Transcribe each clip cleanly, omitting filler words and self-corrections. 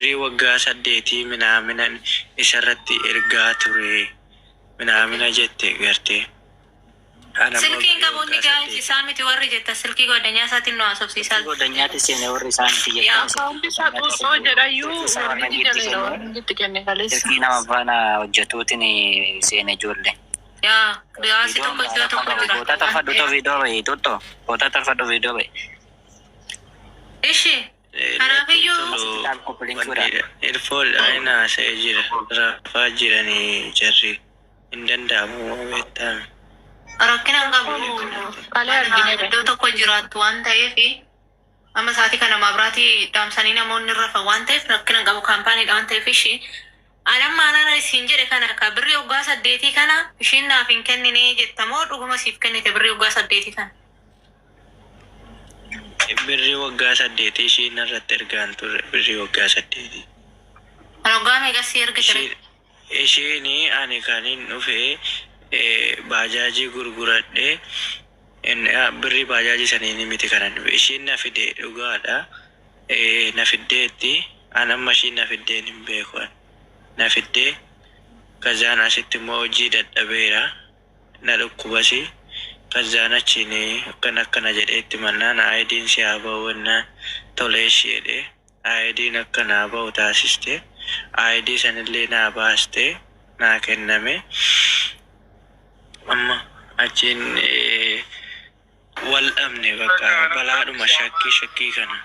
Birrii waggaa 8 minaaminan isarratti ergaa ture minaamina jette gartee. Ana immoo Silkiin birrii qabu inni waggaa gaa'is 8. isaa miti warri jettan silkii goddanyaa isaatiin nu haasofsiisaa. Silkii goddanyaatti seene warri isaa miti Yaa. jettan silkii Akkaawunti isaa goddanyaatti xuuxxoo seene jedhayyuu silkii isaa warra warningi giifti galeera seene warningi itti kenne kaleessa. silkii nama faana hojjetuutiin seene ijoollee. Yaa gaasi Viidiyoon tokko iddoo rakkoon tokko qabu jira. bootaa tolfadhu too viidiyoo ba'i tutto bootaa tolfadhu viidiyoo ba'i. Ishi Natti kanaafiyyuu tolu Asitti dhaab koppilinkuudha. wanni ilfoodhaan inni haasa'ee jira. Rafaa jiranii jarri hin danda'amu beektaami. Rakkina hin qabu. Kalee Mana argineera. iddoo tokko jiraattu waan ta'eef amma sa'aatii kana mabraatii dhaamsanii namoonni rafan waan ta'eef rakkina hin qabu kaampaaniidha waan ta'eef ishii. Anamma anana isiin jedhe kana ka birrii waggaa 8 kana ishiin naaf hin kennine jettamoo dhuguma siif kennite birrii waggaa 8 kana? Birrii waggaa 8 ishiin irratti ergaan turre birrii waggaa 8. Kan waggaa meeqa si ergite ree? Ishiin ani kan hin dhufe baajaajii gurguradhe birrii baajaajii saniin miti kanan dhufe. Ishiin na fide dhugaadha. Na fiddeetti. An amma ishiin na fiddeen hin beeku. An. Na fiddee kazaan asitti immoo hojii dadhabeera. Na dhukkubasi. Kazaan achiin akkana akkana jedhee itti mannaan ID'n si haa ba'u jennaan tole eshi jedhee ID'n akka naa ba'u taasiste. ID sanillee naa baaste naa kenname. Amma achiin wal dhabne bakka Bakka balaadhuma shakkii shakkii kana.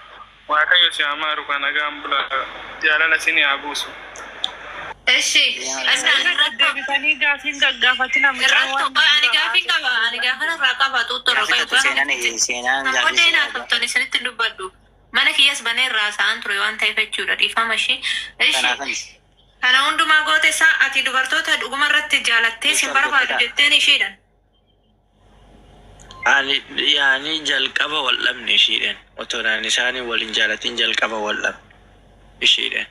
Waaqayyo si haa maaru kan nagaan bulaa jaalala isin haa buusu. Eshi Deema anna Irra irratto deddeebitanii gaafiin gaggaafatina mucaan irratto waan ani dura gaafin qaba haasa'e. ani gaafin irraa qaba xuuxxoo Gaafii irraa tokko qaba seenaan seenaan gaafii Namoonni seenaa haasoftan isinitti dubbadhu. Mana kiyyas banee irraa haasa'an ture waan ta'eef jechuudha dhiifama ishii. Ishi kanaafan kana hundumaa goote isaa ati dubartoota dhuguma irratti jaalattee sin jecha barbaadu argattedha. jetteen ishiidhan. Ani yaani jalqaba wal dhabne ishiidhaan. Otoo naan isaanii wal hin jaalatin jalqaba wal dhabne ishiidhaan.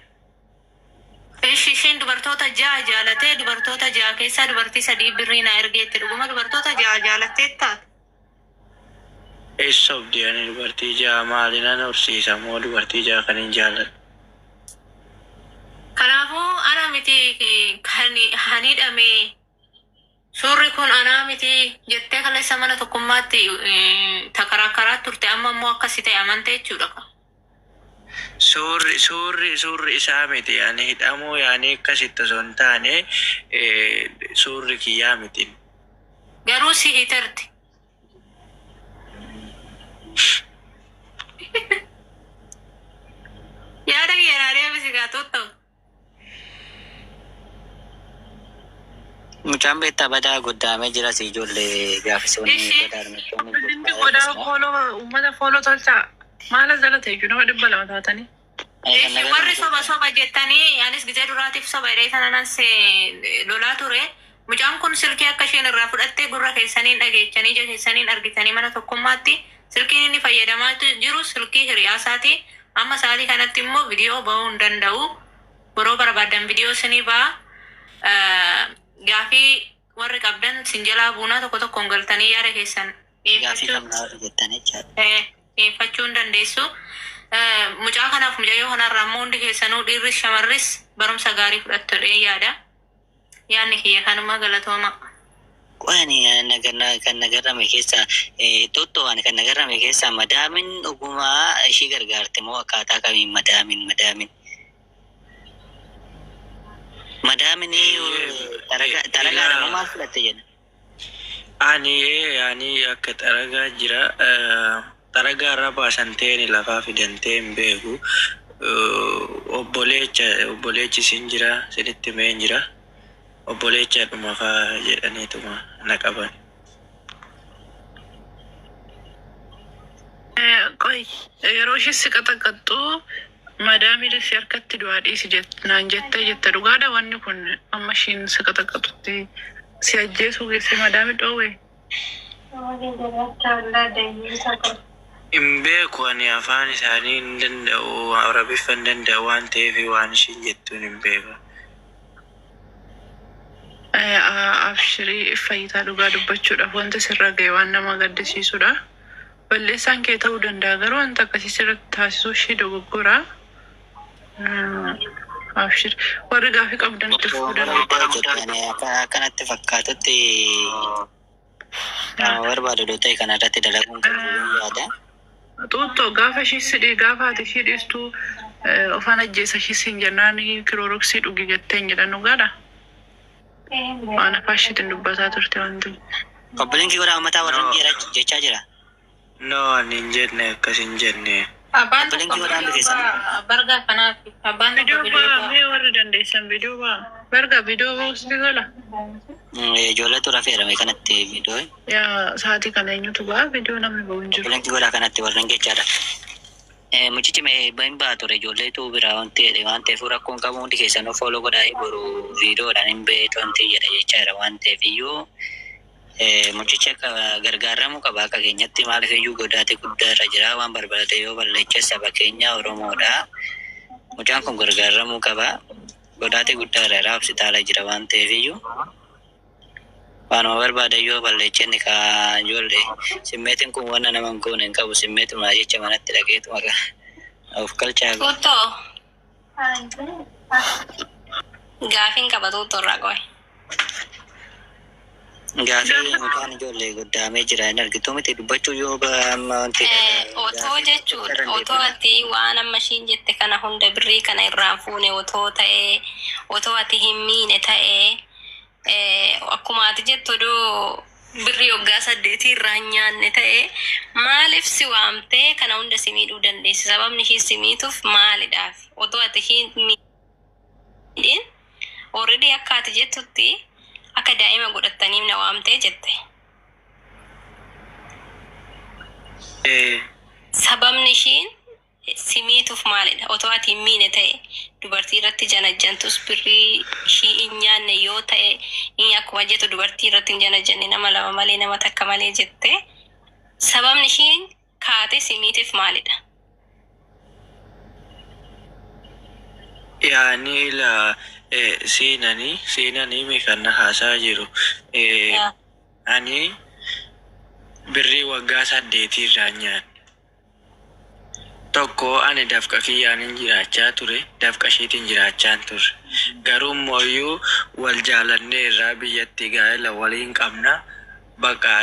Ishi ishiin dubartoota 6 jaalatee dubartoota 6 keessaa dubartii 3 birrii naa ergeetti dhuguma dubartoota 6 jaalattee taate. Eessa sobdi ani dubartii 6 maali nan horsiisa moo dubartii 6 kan hin jaaladhu. Kanaafuu ana miti kan hidhame suurri kun anaa miti jettee kaleessa mana tokkummaatti takaraakaraa turte amma immoo akkasi ta'e amante jechuudha. Suurri suurri suurri isaa miti ani hidhamuu yaani akkasitti osoo hin taane suurri kiyyaa miti. Garuu si hiterti. Yaada kiyya naa deebisi gaa tuutto. Mucaan beektaa badaa goddaamee jira si ijoollee gaaffisoonni Ishi. badaa armattoonni Koppilinkii goddaa godhaa akkasuma. fooloo uummata fooloo tolchaa. Maala jala ta'e iyyuu nama 200 taatanii. Ani kan Ishi nagarame warri soba keessaa soba jettanii anis gizee duraatiif soba jedhee sana nan se lolaa ture. Mucaan kun silkii akka isheen irraa fudhattee gurra keessaniin dhageechanii ija keessaniin argitanii mana tokkummaatti silkiin inni fayyadamaa jiru silkii hiriyaasaati. Amma sa'aatii kanatti immoo viidiyoo ba'uu hin danda'u. Yeroo barbaadan viidiyoo isinii ba'a. Gaafii warri qabdan sin jalaa buunaa tokko tokkoon galtanii yaada keessan gaafii dhiyeeffachuu qabnaa warri jettan jechaadha. dhiyeeffachuu hin dandeessu. Mucaa kanaaf mucayyoo kanarraa immoo hundi keessanuu dhiirris shamarris barumsa gaarii fudhattu jedhee yaada. Yaadni kiyya kanuma galatooma. Qoy ani kan nagarrame keessaa xuuxxoo ani kan nagarrame keessaa madaamin dhugumaa ishii gargaarte moo akkaataa kamiin madaamin madaamin madaamin Eeyyee xaragaadha moo ilaa maal fudhatte jedha. ani ani akka xaragaa jira xaragaa irra baasan ta'een lafaa fidan ta'e hin beeku. Obboleecha obboleechi sin jira sinitti himee hin jira. Obboleecha dhuma faa jedhaniituma na qaban. Qoy yeroo ishee si qaxaqaxxu madaamii si harkatti du'aa dhiisi naan jettee jette dhugaadha wanni kun amma ishiin si qaxaqaxutti si ajjeesuu geesse madaamii dhoowwe. Hin beeku ani afaan isaanii hin danda'u Arabiffa hin danda'u waan ta'eef waan ishiin jettuun hin beeku. Abshirii fayyitaa dhugaa dubbachuudhaaf wanta sirra ga'e waan nama gaddisiisudha. Balleessaan kee ta'uu danda'a garuu wanta akkasii sirratti taasisuu ishee dogoggora. Abshir. Warri gaafii qabdan itti fufuu Dogoggora dandeessu. guddaa hojjetan akka akkanatti fakkaatutti nama barbaadu yoo ta'e kana irratti dalaguun qabu yaada. Xuuxxoo gaafa ishii sidhee gaafa ati ishii dhiistu ofaan ajjeesa ishii siin jennaan kirooroksii dhugi jetteen jedhan dhugaadha. Waan afaan ishiitiin dubbataa turte wanti. Obboleen godhaa uummataa warra No. jira jechaa jira. No, ani hin jenne, akkas hin jenne. Abbaan Obboleen tokko godhaa hundi viidiyoo keessan. baa bargaa kanaaf abbaan tokko Viidiyoo viidiyoo baa baa. mee warri dandeessan viidiyoo baa. Barga viidiyoo bahuus ni tola. Ijoolleetu rafeerame kanatti viidiyoo. Yaa sa'aatii kana eenyutu baa viidiyoo namni bahu hin jiru. Obboleen godhaa kanatti warreen jechaadha. Mucichi mee hin ba'a ture ijoolleetu biraa wanti jedhe waan ta'eef rakkoon qabu hundi keessan of follow godhaa boru viidiyoodhaan hin beektu wanti jedhe jechaa jira waan ta'eef iyyuu mucichi akka gargaaramuu qaba akka keenyatti maaliif iyyuu godaate guddaa irra jira waan barbaade yoo balleeche saba keenya Oromoodha. Mucaan kun gargaaramuu qaba. Godaate guddaa irra jira hospitaala jira waan ta'eef iyyuu waanuma barbaade yoo balleeche inni kaa ijoollee simmeetiin kun wanna nama hin goone hin qabu simmeetuma jecha manatti dhaqeetuma of galchaa. Xuuxxoo gaafiin qaba xuuxxoo irraa qoy. Gaafii mucaan ijoollee goddaamee jira hin argitu miti dubbachuu yoo amma wanti Otoo jechuudha otoo ati waan amma ishiin jette kana hunda birrii kana irraan fuune otoo ta'ee otoo ati hin miine ta'ee akkuma ati jettu odoo birrii waggaa 8 irraa hin nyaanne ta'ee maaliif si waamtee kana hunda si miidhuu dandeessi? Sababni ishii si miituuf maalidhaaf? Otoo ati hin miidhin already akka ati jettutti akka daa'ima godhattaniif na waamtee jette. Sababni ishiin si miituuf maalidha? Otoo ati hin miine ta'e dubartii irratti janajjantus birrii ishii hin nyaanne yoo ta'e inni akkuma jettu dubartii irratti hin janajjanne nama lama malee nama takka malee jette. Sababni ishiin kaate si miiteef maalidha? Yaani ila seenanii seenanii mee kan na haasaa jiru. Yaa. Ani birrii waggaa 8 irraa nyaanne. Tokko ani dafqa kiyyaan hin jiraachaa ture, dafqa ishiitiin jiraachaa hin turre. Garuu immoo wal jaalannee irraa biyyatti gaa'ela waliin qabna. Bakka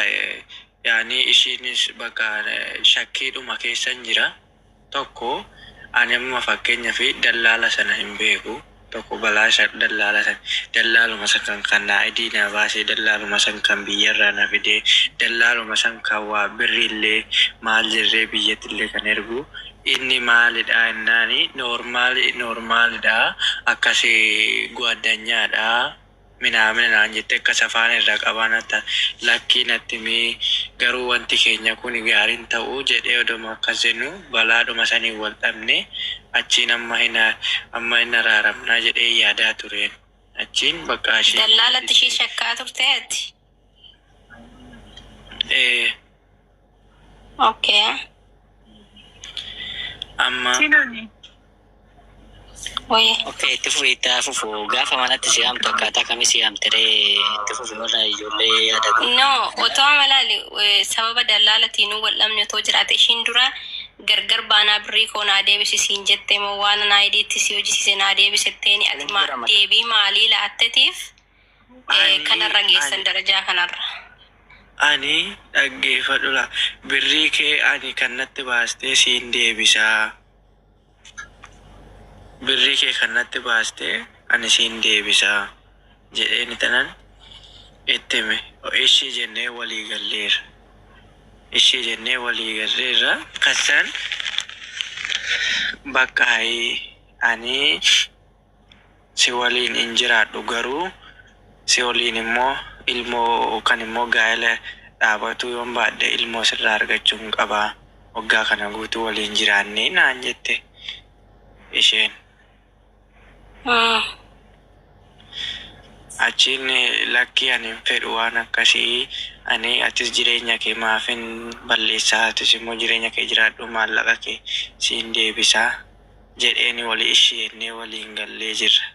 yaani ishiinis bakka shakkiidhuma keessan jira. Tokko ani amma fakkeenyaa fi dallaala sana hin beeku. Tokko balaa isa dallaala sana dallaaluma san kan kan naa idii na baasee dallaaluma san kan biyyarraa na fidee dallaaluma san kan waa birriillee maal jirree biyyattillee kan ergu inni maalidha ennaani noormaali noormaalidha akkasi guaddanyaadha minaamina naan jette akkas afaan irraa qabaa natti lakkii natti mii garuu wanti keenya kun gaariin ta'uu jedhee oduma akkas jennu balaadhuma saniin wal dhabne achiin amma hin amma hin araaramnaa jedhee yaadaa tureen achiin bakka isheen Dallaalatti ishii shakkaa turte ati? Eh, Okay. Amma Siinani. Wayii. Okay, itti fufi itti haa fufu gaafa manatti si yaamtu akkaataa kamii si yaamte ree itti fufi warra ijoollee yaada qabu. No, otoo amalaali sababa dallaalatiin wal dhabne otoo jiraate ishiin dura gargar baanaa birrii koo naa deebisi siin jette moo waan naa idiitti si hojjisiise naa deebisetteeni ati deebii maalii laattetiif Ani kanarra geessan ani darajaa kanarra. Ani dhaggeeffadhu laa birrii kee ani kan natti baastee siin deebisaa. Birrii kee kan natti baastee ani siin deebisaa jedheeni tanan itti hime. Ishii jennee walii galleerra. Ishii jennee walii galleerra. Kasan bakka ani si waliin hin jiraadhu garuu si waliin immoo ilmoo kan immoo gaa'ela dhaabatu yoon baadhe ilmoo sirraa argachuu hin qabaa. Waggaa kana guutuu waliin jiraannee naan jette isheen. Achiin lakkii ani hin fedhu waan akkasii ani atis jireenya kee maaf hin balleessaa atis immoo jireenya kee jiraadhu maallaqa kee siin deebisaa jedheeni walii ishii jennee waliin gallee jirra.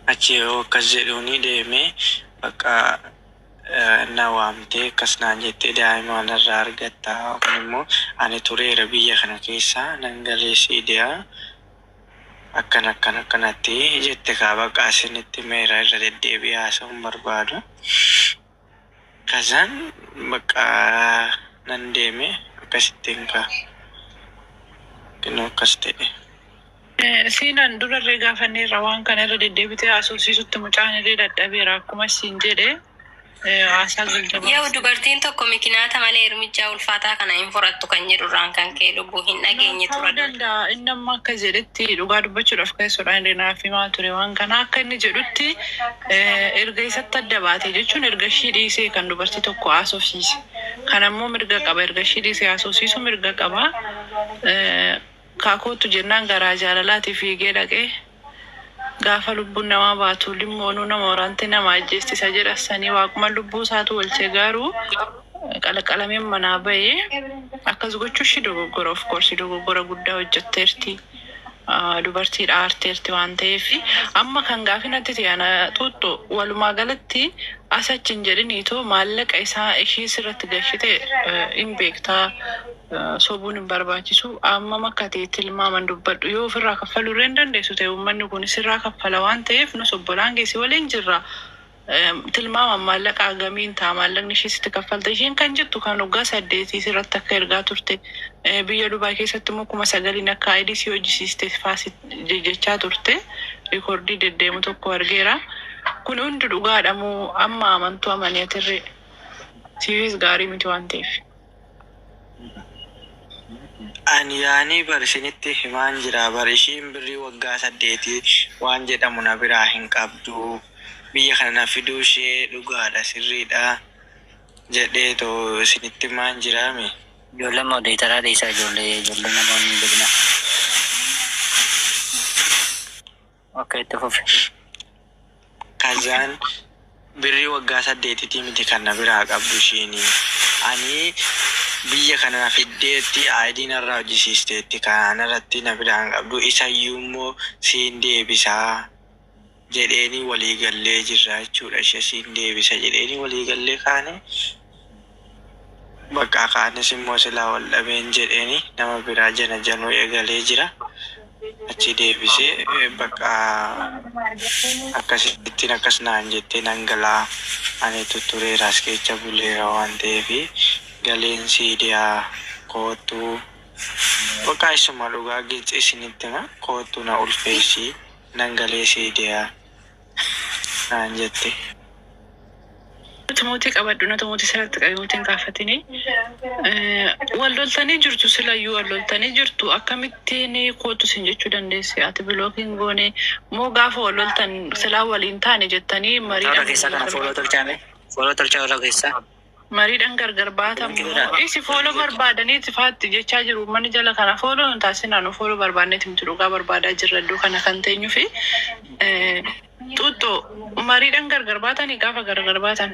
Achi yoo akkas jedhuuni deemee bakka Na waamtee akkas naan jettee, daa'ima narraa argatta. Kun immoo ani tureera biyya kana keessa, nan galee siidiyaa akkana akkana akkanatti jette. Kaa baqaa isinitti meera irra deddeebi'ee haasa'uun barbaadu. Kazaan bakka nan deeme akkasittiin kaa kinoo akkas ta'e. Siinaan durarree gaafanneerra, waan kana irra deddeebitee haasofsiisutti mucaan illee dadhabeera, akkuma siin jedhe haasaa Yoo galjabaasa. Dubartiin tokko mikinaata malee hirmichaa ulfaataa kana hin fudhattu kan jedhurraan kan ka'e lubbuu hin dhageenye Ta'uu tura. danda'a. Inni amma akka jedhetti, dhugaa dubbachuudhaaf keessodhaan illee naaf himaa ture waan kana. Akka inni jedhutti, erga isatti adda baate jechuun erga ishii dhiisee kan dubartii tokko haasofsiise. Kan ammoo mirga qaba, erga ishii dhiisee haasofsiisu mirga qaba. Kaakootu jennaan garaa jaalalaatii fiigee dhaqee, gaafa lubbuun namaa baatu limmoonuu nama waraante nama ajjeestisa jedha sanii, waaquma lubbuu isaatu oolche. Garuu qalaqalameen manaa bahee akkas gochuu ishii dogoggora, of course dogoggora guddaa hojjetteerti. Dubartii dhaarteerti waan ta'eef, amma kan gaafi natti ta'e ana xuuxxu, walumaa galatti as achi hin jedhiniitoo maallaqa isaa ishii sirratti gashite hin beektaa, sobuun hin barbaachisu. Amma akka ta'e tilmaaman dubbadhu. Yoo ofirraa kaffaluu irra hin dandeessu ta'e, uummanni kun sirraa kaffala waan ta'eef nus obbolaan keessi waliin jirra. Tilmaaman maallaqa hagamiin ta'a maallaqni ishii sitti kaffalte? Isheen kan jettu kan waggaa 8 sirratti akka ergaa turte, biyya Dubaay keessatti immoo 9,000n akka ID si hojjisiiste faasi jechaa turte, rikoordii deddeemu tokko argeera. Kun hundi dhugaadha moo amma amantuu amanii atirree siifis gaarii miti waan ta'eef. Ani yaanii bar isinitti himaan jira bar, ishiin birrii waggaa 8 waan jedhamu na biraa hin qabdu. Biyya kana na fiduu ishee dhugaadha, sirriidha jedhee too isinitti himaan jiraami. Ijoollee moderator dhiisaa, ijoollee namoonni hin jedhina. Akka itti fufe. Kazaan birrii waggaa 8tii miti kan na biraa qabdu ishiini. Ani biyya kana na fiddeetti ID narraa hojjisiisteetti, kan irratti na biraa hin qabdu. Isayyuu immoo siin deebisaa jedheeni walii gallee jirra jechuudha. Ishee siin deebisa jedheeni walii gallee kaane. Bakka kaanis immoo silaa wal dhabeen jedheeni nama biraa jana januu eegalee jira. Achi deebisee bakka akkasittiin akkas naan jettee, nan galaa, ani tuttureera, as keessa buleera waan ta'eef galeen siidiyaa koottuu, bakka isuma dhugaa gilxi isinitti hima, koottuu na ulfeessi, nan galee siidiyaa naan jette. Mootii qabadhu, nata mootii sirratti qabi, mootiin gaafatini. Wal loltanii jirtu, silayyuu wal loltanii jirtu. Akkamittiin kootu sin jechuu dandeesse? Ati blockiin goone moo gaafa wal loltan silaa waliin taane jettanii Warra mariidhaan keessaa kana follow tolchaame. Follow tolchaa warra keessaa. Mariidhaan gargar baatan moo isi follow barbaadanii faatti jechaa jiru uummanni jala kana? Follow nu taasisaa, nu follow barbaanneeti miti, dhugaa barbaadaa jirra iddoo kana kan teenyuu fi xuuxxoo mariidhaan gargar baatanii, gaafa gargar baatan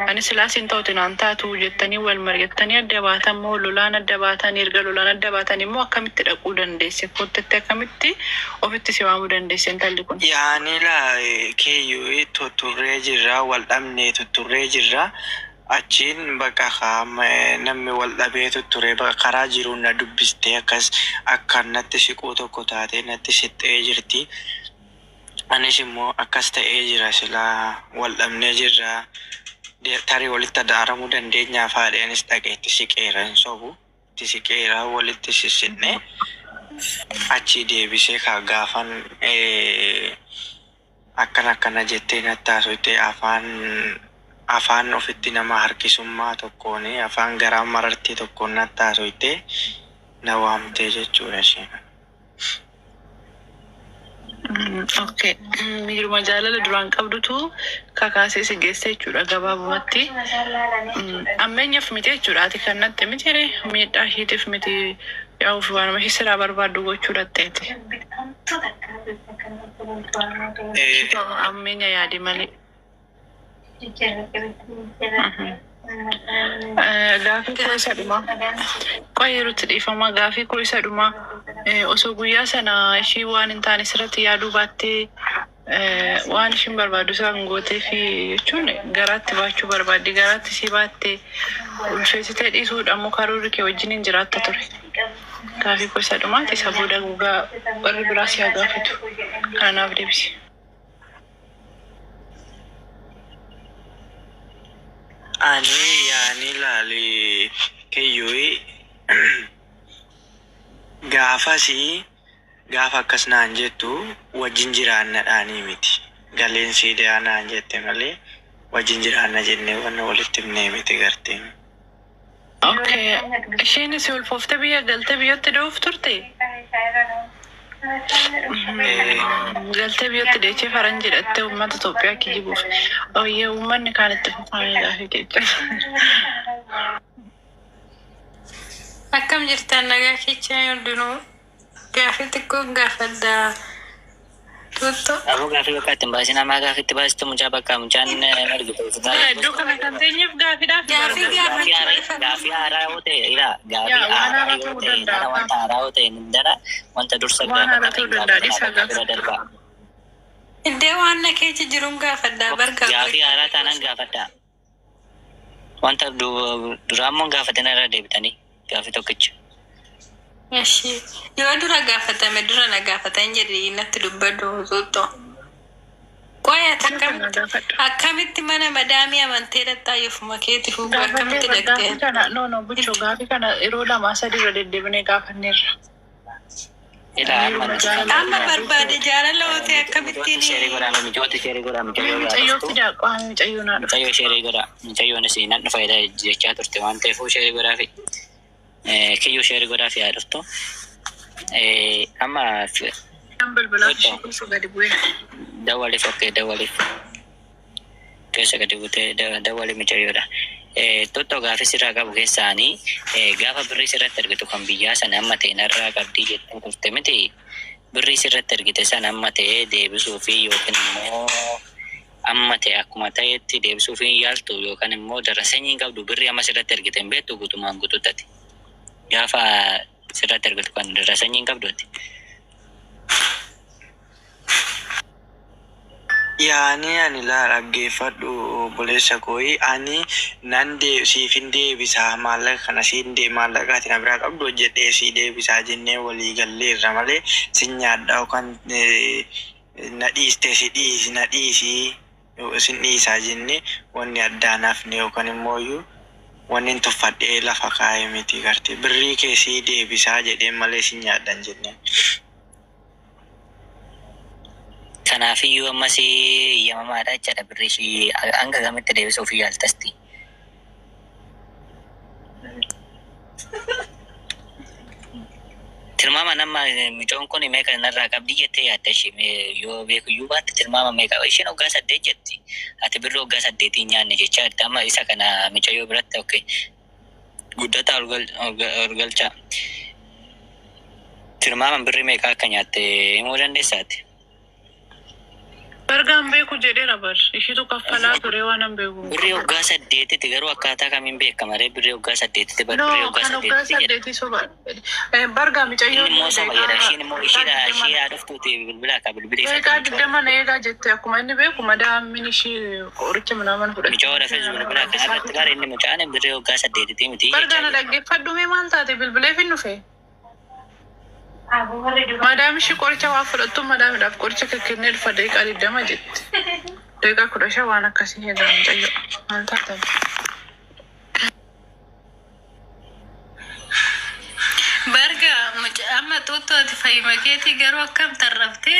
ani silaas hin ta'uti naan taatu jettanii wal mari'attanii adda baatan moo lolaan adda baatan? Erga lolaan adda baatan immoo akkamitti dhaquu dandeesse? Kottetti akkamitti ofitti si waamuu dandeesse intalli kun? Yaani laa keeyyuu tutturree jirra, wal dhabnee tutturree jirra. Achiin bakka qaama namni wal dhabee tutturee bakka karaa jiruun na dubbistee akkas akka natti siquu tokko taatee natti sixxee jirti. Anis immoo akkas ta'ee jira, silaa wal dhabnee jirra. Tarii walitti adaaramuu dandeenyaa faadhe, anis dhaqee itti siqeera, hin sobu. Itti siqeera, walitti sissinne, achi deebisee kaa gaafan akkana akkana jettee natti haasofte, afaan ofitti nama harkisummaa tokkoon, afaan garaa marartii tokkoon natti haasofte, na waamtee jechuudha isheen. Okay. Miiruma jaalala duraan qabdutu kakaasee si geesse jechuudha gabaabumatti. Ammeenyaaf miti jechuudha, ati kan natti miti ree, miidhaa ishiitiif miti, yaa'uuf waanuma ishee siraa barbaaddu gochuu dhatteeti. Ammeenya yaadi malee. Gaafii koo isa dhumaa. Qoy yerootti dhiifama, gaafii koo isa dhumaa. Osoo guyyaa sana ishii waan hin taane sirratti yaaduu baattee Waan ishiin barbaadu isaan gootee fi jechuun garaatti baachuu barbaaddi. Garaatti si baatte ulfeessitee dhiisuudha immoo karoorri kee wajjin hin jiraatta ture. Gaafii gosa dhumaati isa booda gogaa warri biraa si haa gaafatu. Kanaaf deebisi. Ani yaani laali kiyyuu gaafasii gaafa akkas naan jettu wajjin jiraannadhaanii miti. Galeen siidaa naan jette malee wajjin jiraanna jennee wanna walitti himnee miti garteen. Okay. Isheen si ulfooftee biyya galtee biyyatti da'uuf turte? Galtee biyyatti deechee faran jedhattee uummata Itoophiyaa kijibuuf. Oyyee uummanni kaan itti fufamee gaafii jechuudha. Akkam jirtan nagaa keessa hundinuu gaafii xiqqoon gaafadha. Tutto. Aboo gaafii bakka ittiin baasin ammaa gaafii itti baastu mucaa bakka mucaan argitu. Iddoo kana kan teenyeef gaafiidhaaf Gaafii Gaafii haaraa gaafachuu gaafii haaraa yoo ta'e ilaa gaafii Yaa, waan haaraa haaraa yoo ta'uu ta'e danda'a. dara wanta haaraa yoo ta'e dara wanta dursa Waan haaraa gaafatan ta'uu danda'a, gaafatan dhiisaa bakka bira gaafadhu. darbaa. Iddoo waan na keessa jiruun gaafadha barka. Gaafii haaraa taanaan gaafadha. Wanta duraa immoo gaafatin irra deebitanii gaafii tokkicha. Eshi yoo dura gaafatame dura na gaafatan jedhi natti dubbadhu tutto. Qoya Kana gaafadhu. akkamitti mana madaamii amantee dhaxxaayyufuma keeti fuuku Gaafattee akkamitti gaafii dhaqxee? kana no no buchoo gaafii kana yeroo lamaa sadii irra deddeebinee gaafanneerra. Ilaa amma nuti Amma barbaade jaalala ootee mijoota akkamittiin sheerii godhaa mijoota sheerii godhaa mucayyoo Mucayyoo gaafatu. fidaa qaama mucayyoo naa dhufe. Mucayyoo sheerii godhaa mucayyoon isin nan dhufa jechaa turte waan ta'eef sheerii godhaa fi kiyyuu sheerii godhaa fi haa dhuftu. Amma Kan bilbilaaf ishee keessa gadi bu'ee. dawwaliif okkee dawwaliif keessa gadi buutee dawwali mucayyoodha. Tottoo gaafii sirraa qabu keessaanii gaafa birrii sirratti argitu kan biyyaa sana amma ta'e narraa qabdii jettee turte miti birrii sirratti argite sana amma ta'e deebisuu fi yookiin immoo amma ta'e akkuma ta'etti deebisuu fi yaaltu yookaan immoo darasanyii hin qabdu birrii amma sirratti argite hin beektu guutumaan guututtati. Gaafa sirratti argitu kan darasanyii hin qabdutti. Yaani ani laa dhaggeeffadhu obboleessa kooyi ani nan siifin deebisaa maallaqa kana siin maallaqa ati na biraa qabdu hojjedhee sii deebisaa jennee walii galleerra malee sin nyaadha yookaan na dhiiste si dhiisi na dhiisii sin dhiisaa jennee wanni addaan hafne yookaan immoo iyyuu wanni hin tuffadhee lafa kaa'e miti garte birrii kee sii deebisaa jedheen malee sin nyaadhan jennee. Kanaafiyyuu ammas yamamaadha jechaadha birrii ishii hanga gamitti deebisuuf yaaltasti. Tilmaama nama mucoon kun meeqa narraa qabdi jettee yaadda ishee yoo beekuyyuu baatte tilmaama meeqa isheen waggaa 8 jetti. Ati birrii waggaa 8 hin nyaanne jechaa jirti amma isa kana mucayyoo biratti okay guddataa ol galchaa. Tilmaama birrii meeqa akka nyaatte himuu dandeessaati? Bargaan beeku jedheera bar. Ishiitu kaffalaa ture waan hin beeku. Birrii waggaa 8tti garuu akkaataa kamiin beekama ree birrii waggaa 8tti bar No, birrii waggaa kan waggaa 8tti jedha. 8 soba. Bargaa mucayyoo Inni immoo soba jedha ishiin immoo ishiidha ishii haa dhuftuuti bilbila akka bilbilee Daqiiqaa 20 na eegaa jette akkuma inni beeku madaammin ishii qoricha minaaman fudhatte. Mucaa rafes bilbila kana irratti bara inni mucaan birrii waggaa 8tti miti Bargaa jechaa na jira. dhaggeeffadhu mee maal taate bilbileef hin dhufe? Madaam ishii qoricha waa fudhattu madaamidhaaf qoricha kennee dhufa daqiiqaa 20 jetti. Daqiiqaa 15 waan akkasii eegaa mucayyoo. Maal taate? Barga amma xuuxxooti fayyuma keetii garuu akkam tarraftee?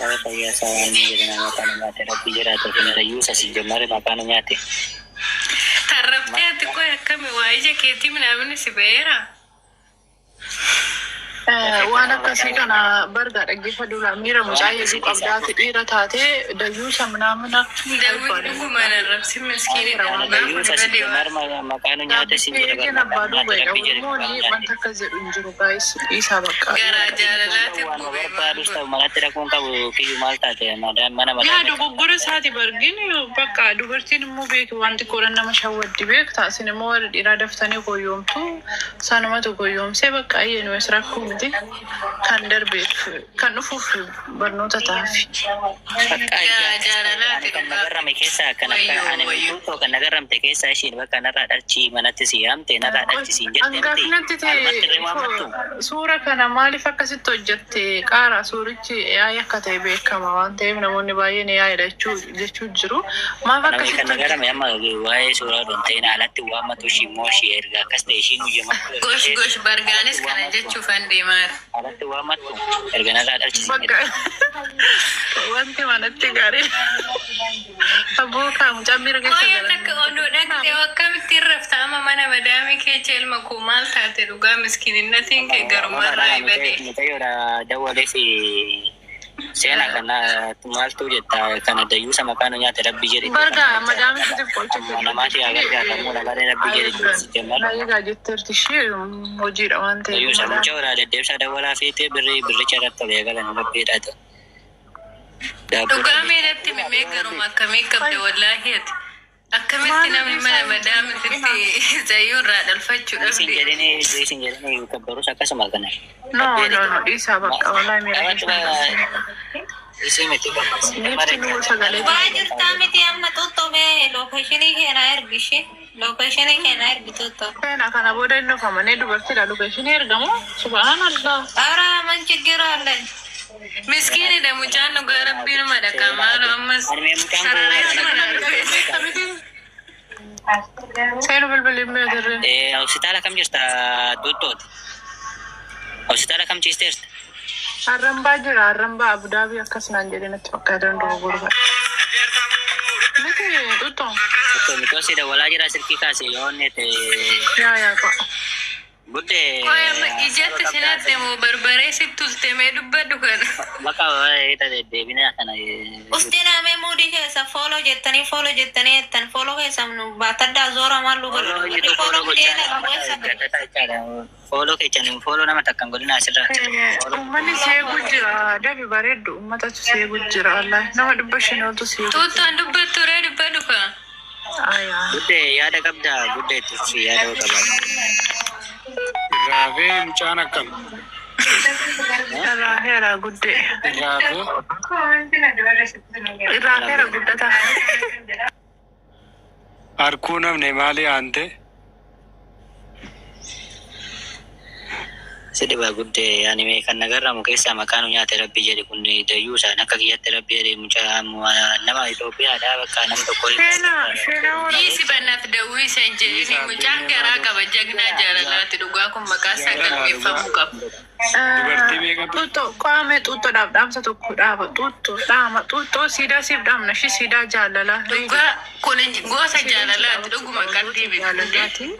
Nama fayyaa isaa waan inni jedhan maqaan nyaate rabbii jiraatu kun irrayyuu isa si jammare maqaan nyaate. Tarraftee ati qoy akkami waa ija keetii minaamni si ba'eera? Waan akkasii kana bargaa dhaggeeffadhu laa miira mucaa hedduu qabdaati dhiira taatee dayyuusa minaamina. Daawwit dhugumaan arrabsi miskiinidha. Dayyuu isa si jammare maqaan nyaate si jedha Eegeen bar abbaa maqaan duuba nyaate jedha rabbii jedhe Oromoon maqaan nyaate. wanta akkas jedhu hin jiru gaayis dhiisaa bakka. Garaa jaalalaati Waan gubee maal barbaadus godhu. ta'u manatti rakuun qabu kiyyuu maal taate madaan mana Yaa madaan. dogoggora isaati bargin bakka dubartiin immoo beeki waan xiqqoodhaan nama shawwaddi beekta isin immoo warri dhiiraa daftanii goyoomtu sanumatu goyoomsee bakka ayyee nu rakkoo miti. Kan darbeef kan dhufuuf barnoota ta'afi. Bakka Yaa jaalalaati kan dhugaa. nagarrame keessaa kan akka Wayyoo ani wayyoo. guutuu kan nagarramte keessaa ishiin bakka narraa dhalchii manatti si yaamte narraa dhalchi siin jette miti. Hangafinatti Almatti irree waammattu. ta'e suura kana maaliif akkasitti hojjette qaara suurichi yaa'ii akka ta'e beekama waan ta'eef namoonni baay'een yaa'idha jechuu jiru. Maaf Namni kan akkasitti hojjette? nagarrame amma waa'ee suuraa don ta'in alatti waammatu ishii immoo ishii erga akkas ta'e ishiin hojjemattu. Gosh gosh bargaanis kana jechuufan deemaa jira. Alatti waammattu erga narraa dhalchi siin Bakka jette. wanti manatti gaarii abboo kaamu cammiira keessa Qoyyoon galan. akka oduu dhaqxee akkamitti irrafta amma mana madaamii keessa ilma koo maal taate dhugaa miskininnatiin kee garumarraa ibade. Mucayyoodha dawwalee fi seena kana maaltu jetta kana dayyuusa maqaan nyaate rabbi jedhe. Barga madaamii siitiif qolcha Namaati haa gargaaramu namaree rabbi jedhe jemmadha. Naayyegaa jetteerti ishee hojiidha waan ta'eef. Dayyuusa mucayyoodha deddeebisa dawwalaa fi birrii birricha irratti tolee galan rabbiidha. Dhugaa miidhatti mimee garuma akkamii qabda wallaahi ati. Akkamitti namni mana madaamiitti zayyuu irraa dhalfachuu Isin dhabde. jedhanii isin jedhanii kabbarus akkasuma kana. No no no dhiisaa bakka wallaahi miira keessa. Isin miti. Lifti nuu sagalee Waa jirtaa miti amma xuxxumee lookeeshinii keenaa ergishi. Lookeeshinii keenaa ergi xuxxoo. Seena kana booda inni ofamanii dubartiidha lookeeshinii ergamu subhaanallah. Ara man chigira alle. Miskiinidha mucaan dhugaa rabbiinuma dhaqa maaloo ammas sarareessu mana dhufee. Seenu bilbilii mi'a jirre. Hospitaala kam jirta Tuttooti? Hospitaala kam ciisteerta? Arrambaa jira arrambaa Abudaabii akkas naan jedhee natti fakkaata danda'u gurba. Miti xuxxoo. Mitoosii dawwalaa jira silkii kaase yoo inni ta'e Yaa yaa qo'a. guddee. Qoyama ijatti sinatti moo barbaree sitti tultemee dubbadhu kana. Bakka waa'ee deddeebina kana. Ustinamee muudii keessa fooloo jettanii fooloo jettanii jettan fooloo keessa nu baataddaa zoora maalluu godhu. Fooloo Fooloo keechan fooloo nama takkan godina asirraa. Uummanni seeguu jira dafi bareeddu uummatatu seeguu jira wallaahi nama 500 oltu seeguu. Tuuttaan dubbattu ree dubbadhu kaa. Ayaa. Guddee yaada qabdaa guddee itti fufi yaada qabaata. Irraafee mucaan akkam? Irraa heera guddee. Irraafee Irraa heera guddataa. harkuu namni maali aante? Si dhiba guddee ani mee kan nagarramu keessaa maqaan nyaate rabbi jedhe kun dayyuu isaan akka kiyyatti rabbi jedhe mucaa nama Itoophiyaadhaa bakka nam tokko. Seenaa seenaa warra. Dhiisi bannaaf dawwii san jedhini mucaan garaa qaba jagnaa jaalalaati dhugaa kun maqaa isaa galmeeffamuu qaba. Dubartii meeqatu? Xuuxxoo qaamee xuuxxoodhaaf dhaamsa tokko dhaaba xuuxxoo dhaama xuuxxoo siidaa siif dhaamna ishii siidaa jaalalaa. Dhugaa kun gosa jaalalaati dhuguma qalbii miti. Jaalalaati.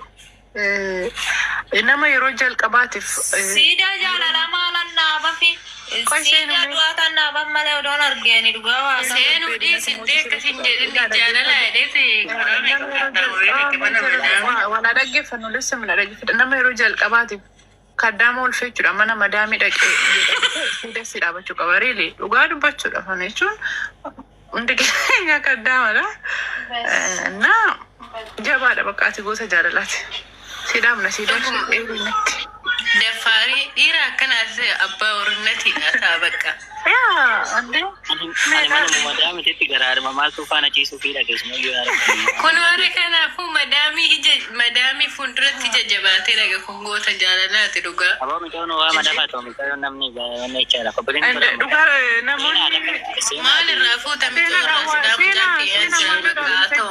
Nama yeroo jalqabaatiif Siidaa jaalalaa maalan naabafi siidaa du'aa kan naaban malee odoon argeeni dhugaa waa. Seenuu dhiisindee akkasin jedhinni jaalala jedheeti karaa meeqa qaxxaamuree dhaqe mana madaamii. Wala dhaggeeffannu lissa mina dhaggeeffadha. Nama yeroo jalqabaatiif kaddaama olfechuudha mana madaamii dhaqee siidaa si dhaabachuu qaba. Riili dhugaa dubbachuudha kana jechuun hundi keenya kaddaamadha. Na jabaadha bakka ati gosa jaalalaati. Si dhaabna siidaa dheerinatti. Daffaarii dhiira akkanaas abbaa hornatiidha ta'a bakka. Yaa andee. Ani mana madaamititti garaaruma maaltu faana ciisuu fi dhageessu yoo Kun warri kanaafuu madaamii ija madaamii fuulduratti ija jabaatee dhaga kun goota jaalalaati dhugaa. Aboo mucaan waa madafaa ta'u mucaan namni wanni jechaadha. Kobboliin Dhugaa namoonni Maal irraa fuuta miti irraa sidaa mucaan kiyyaa jiran bakka haa ta'u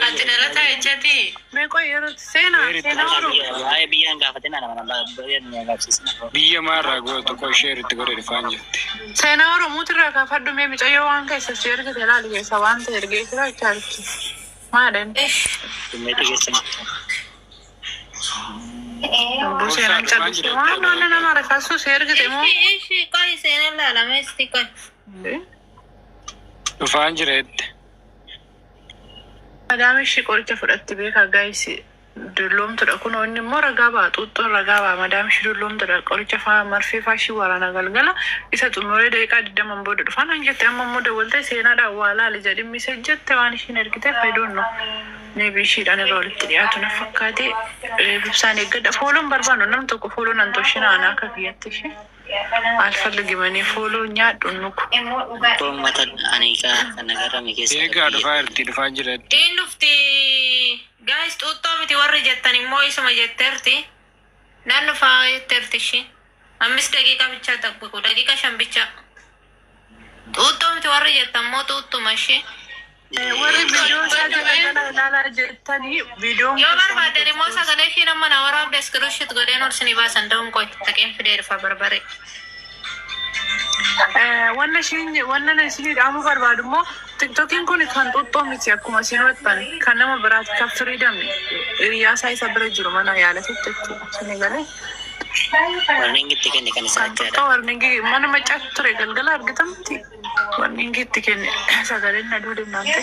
ati dhalataa jechati. meeqoo yeroo seenaa seenaa warra Waa'ee biyyaan gaafatina nama nama biyyaan gaafsiisina. Biyya maarraa gootu koo ishee irratti godhe dhufaan jirti. Seenaa Oromootu irraa kaafadhu mee mucayyoo waan keessa si ergite ilaali keessa waan ta'e ergee jira jechaalti. Maadhan Dhimmeetti keessan. Lubbuu seenaan callisu waan wanni nama rifaasu si ergite moo. Ishi ishi qoyi seenaa ilaalame isti qoyi. Dhufaan jira jette. Madaami ishii qoricha fudhatti beekaa gaayisi dulloomtudha kun inni immoo ragaa ba'a xuuxxoon ragaa ba'a madaami ishii dulloomtudha qoricha faa marfee faa ishii waraana galgala isa xumuree daqiiqaa 20 booda dhufaan han jette amma immoo dawwaltee seenaadhaan waa laali jedhimmi isa jette waan ishiin ergite fayidoonno Maybe ishiidhaan irra walitti dhiyaatu na fakkaate ibsaan eeggadha. Fooloon barbaannu nam tokko fooloo nan toshina anaa akka kiyyatti ishee. Alfalligimanii fooloo nyaadhu nuku. Uummata ani kan agarrame keessa. Eegaa dhufaa jirti, dhufaa jirti. Dhiin dhufti gaayis xuuxxoo miti warri jettan immoo isuma jetteerti. Nan dhufaa jetteerti ishee. Ammis daqiiqa bichaa tabbiqu daqiiqa 5 bichaa. Xuuxxoo miti warri jettan immoo xuuxxuma ishee. Warri viidiyoo isaa jala jala ilaalaa jettanii viidiyoon Yoo barbaadan immoo sagalee ishee nama na waraabde iskiriishit godheen ol sinii baasan ta'uun qoy taqeen fidee dhufa barbare. Wanna ishiin wanna na isinii dhaamuu barbaadu immoo tiktokiin kun kan xuuxxoo miti akkuma isin hubattan kan nama biraati kan firiidam hiriyaa isaa isa bira jiru mana yaalatetti jechuudha. Isinii galee Warning itti kenne kan isaa kan jechaadha. xuuxxoo warningii mana macaatu ture galgala argitamti warningii itti kenne sagaleen na duude naan ta'e.